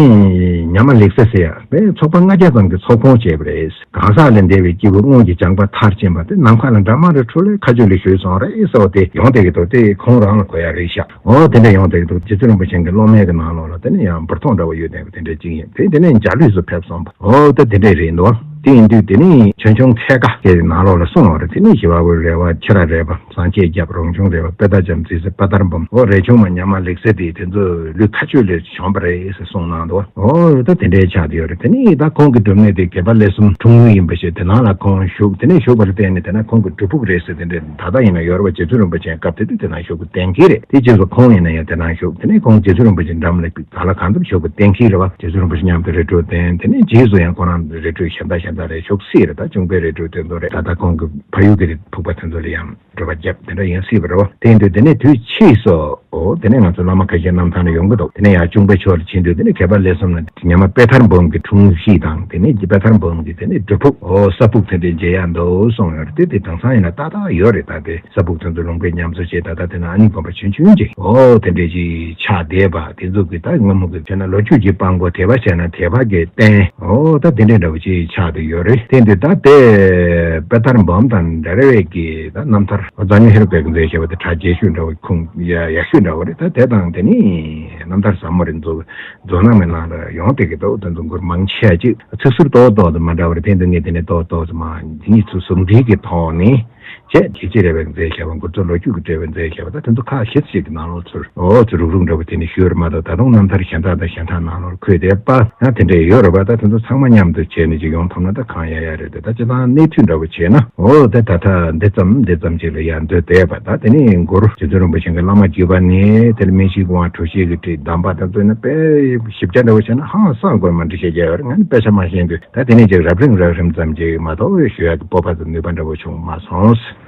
ཉ་མ་ལེགས་བཤད་ཟེར་ཡ་དེ་ཚོགས་པ་ལྔ་བརྒྱ་ཙམ་གྱི་ཚོགས་ཁོངས་བྱས་པ་རེད། གང་ཟག་ལས་འདས་པའི་སྐྱེས་བུ་སྔོན་གྱི་སྦྱངས་པ་མཐར་ཕྱིན་པ་དེ་ནམ་མཁའ་ལ་འདྲ་མ་རེ་འཕྲོ་ལས་མཁའ་སྤྱོད་ལ་བཞུད་སོང་རེད་ཟེར་བ་དེ་ཡོང་བསྡད་ཀྱི་འདུག་དེ་ཁོང་རང་ལ་གོ་ཡ་རེད་ཤག་འོ་དེ་འདྲ་ཡོང་བསྡད་ཀྱི་འདུག་རྗེ་བཙུན་རིན་པོ་ཆེ་གི་སློབ་མའི་གི་ནང་ལོགས་ལ་དེ་ནི་ཡང་འབུར་ཐོག་འདྲ་བོ་ཡོད་བསྡད་པ་དེ་འདྲ་ཅིག་ཡིན། དེ་དེ་ནས་འཇའ་ལུས་སུ་ཕེབས་སོང་བ། འོ་ད་དེ་འདྲ་རེད་འདུག་དེ་ཡིན་དུས་དེ་ནི་ཆོས་འབྱུང་མཁས་དགའ་གི་ནང་ལོགས་ལ་གསུངས་པ་རེད། དེ་ནི་ཞི་བ་པོའི་རལ་པ་ཁྱི་ར་རས་པ། སངས་རྒྱས་རྒྱབ་རོང་ཆུང་རས་པ། དཔལ་ལྡན་རྒྱ་མཚོའི་སྲས་དཔའ་དར་འབུམ། འོ་རས་ཆུང་མ་ཉ་མ་ལེགས་བཤད་དེ་དེ་ཚོ་ལུས་མཁའ་སྤྱོད་ལས་བྱོན་པ་རེད་ཟེར་གསུངས་གནང་འདུག་འོ་ད་དེ་འདྲའི་ཆགས་བསྡད་ཡོད་རེད། དེ་ནས་ད་ཁོང་གི་སྒྲུབ་གནས་དེ་དགེ་འཕེལ་གླེ་གསུམ་འཁྲུངས་ཡུལ་ཡིན་པ་ཞིག་དེ་ནང་ལ་ཁོང་བཞུགས། དེ་ནས་བཞུགས་པ་ལ་བརྟེན་ནས་དེ་ན་ཁོང་གི་སྒྲུབ་ཕུག་རེད་ཟེར་དེ་འདྲ་ད་ལྟ་ཡིན་ན་ཡོད་རེད་བ། རྗེ་བཙུན་རིན་པོ་ཆེ་སྐབས་དེ་དུས་དེ་ན་བཞུགས་པ་གཏན་འཁེལ་རེད། དེ་རྗེས་སུ་ཁོང་ཡིན་ན་ཡང་དེ་ན་བཞུགས། དེ་ནས་ཁོང་རྗེ་བཙུན་རིན་པོ་ཆེ་འགྲམ་ལ་ག་ལ་གང་འཚམ་བཞུགས་པ་གཏན་འཁེལ་རེད་བ། རྗེ་བཙུན་རིན་པོ་ཆེ་མཉམ་དུ་རི་ཁྲོད་བསྟེན། དེ་ནས་རྗེས་སུ་ཡང་ཁོང་རང་རི་ཁྲོད་གཞན་དག་གཞན་དག་རེད། བཞུགས་སྲིད་རེད། ད་གཅུང་པའི་རི་ཁྲོད་དེ་ཚོ་རེད། ད་ལྟ་ཁོང་གི་ཕ་ཡུལ་གྱི་ཕུག་པ་དེ་ཚོ་ལ་ཡང་། སྒྲུབ་པ་བརྒྱབ་དེ་འདྲ་ཡིན་སྲིད་པ་རེད་བ། དེ་ཡིན་དུས་དེ་ནས་དུས་ཕྱིས་སུ་འོ་དེ་ནས་ང་ཚོ་བླ་མ་ཁ་ཤས་རྣམ་ཐར་ནས་ཡོང་གི་འདུག་དེ་ནས་ཡང་གཅུང་པའི་ཕྱོགས་ལ་ཕྱིན་དུས་དེ་ནས་མཁས་པ་ལས་གསུམ་ལ་ཉི་མ་དཔལ་ཐར་འབུམ་གྱི་འཁྲུངས་གཞིས་དང་དེ་ནས་དཔལ་ཐར་འབུམ་གྱི་དེ་ནས་སྒྲུབ་ཕུག་འོ་ས་ཕུག་དེ་འདྲའི་མཇལ་ཡག་འདུག་གསུངས་ཡོད་རེད། དེ་དེ་དེང་སང་ཡིན་ན་ཏག་ཏག་ཡོད་རེད། ད་དེ་ས་ཕུག་དེ་ཚོ་ལུང་པའི་ཉམས་གསོ་བྱས། ད་ལྟ་དེ་ན་ཨ་ནི་དགོན་པ་ཆུང་ཆུང་ཅིག་འོ་དེ་འདྲའི་ཅིག་ཆགས་བསྡད་པ་དེ་ཚོ་གི་ད་སྔ་མོ་གི་བྱས་ན་ལོ་རྒྱུས་ཀྱི་དཔང་པོ། དད་པ་བྱས་ན་དད་པ་གི་རྟེན། འོ་ད་དེ་འདྲའི་འདྲ་བོ་ཅིག་ཆགས་བསྡད་ཡོད་རེད། དེ་འདི་ད་དེ་དཔལ་ཐར་འབུམ་དང་འབྲེལ་བའི་གི་ད་རྣམ་ཐར་འཛམ་གླིང་ཧེ་རུ་ཀའི་མཛད་བྱ་བ་དེ་གྲ་རྒྱས་ཤོས་འདྲ་བོ་ཁུངས་ཡག་ཤོས་འདྲ་བོ་རེད། ད་དེ་དང་དེ་ནི་རྣམ་ཐར་ཟབ་མོ་རེད། མཛོ་མཛོ་ནང་མའི་ནང་ལ་ཡོང་བསྡད་ཀྱི་འདུག་དེ་ཚོ་མགུར་མང་ཆེ་ཅིག་ཚིག་ཟུར་ཏོག་ཏོག་དེ་མ་འདྲ་བ་རེད། དེ་འདི་ངས་དེ་ནས་ཏོག་ཏོག་དེ་མ་འདི་གཉིས་ཚོ་ཟུང་འབྲེལ་གྱི་ཐོག་ནས། བྱས་ཀྱི་ཅི་རེད་པས་མཛད་བཞག་པ། འགོ་གཙོ་ལོ་རྒྱུས་ཀྱི་འབྲེལ་བའི་མཛད་བཞག་པ། ད་དེ་ཚོ་ཁག་ཤས་ཤིག་གི་ནང་ལོགས་ཚུར་འོ་ཚུར་རུག་རུག་འདྲ་པོ་དེ་ནས་ཞུས་ར་མ་གཏོགས། ད་དུང་རྣམ་ཐར་གཞན་དག་དང་གཞན་དག་ནང་ལོགས་འཁོད་བསྡད་པ་ཡང་དེ་འདྲ་ཡོད་རེད་པ། ད་དེ་ཚོ་ཚང་མ་མཉམ་དུ་བྱས་ནས་ཅིག་ཡོང་ཐུབ་ན་ད་གང་ཡག་ཡག་རེད་དེ། ད་སྤྱིར་བཏང་གནས་ཚུལ་འདྲ་པོ་བྱས་ན་འོ་དེ་ད་ལྟ་འདི་ཙམ་འདི་ཙམ་ཅིག་ལ་ཡར་འདོད་བསྡད་པ། ད་དེ་ནས་མགོ་རུ་རྗེ་བཙུན་རིན་པོ་ཆེ་གི་བླ་མ་བརྒྱུད་པ་ནས་དེ་ལ་སྨིན་བྱེད་ཀྱི་དབང་གྲུ་བཞི་གི་བྲིས་གདམས་པ་དང་བསྟུན་ནས་དཔེ་ཞིབ་ཆ་འདྲ་པོ་བྱས་ན་ཧང་སང་དགོས་མ་འདྲི་བཤད་རྒྱག་ཡོད་རེད། ང་ནི་དཔེ་ཆ་མ་ཤེས་དུས་ད་དེ་ནས་ཅིག་རབ་རིམ་རབ་རིམ་ཙམ་ཅིག་མ་གཏོགས་ཞུ་ཡག་གི་སྤོབས་པ་དང་ནུས་པ་འདྲ་པོ་བྱུང་མ་སོང་།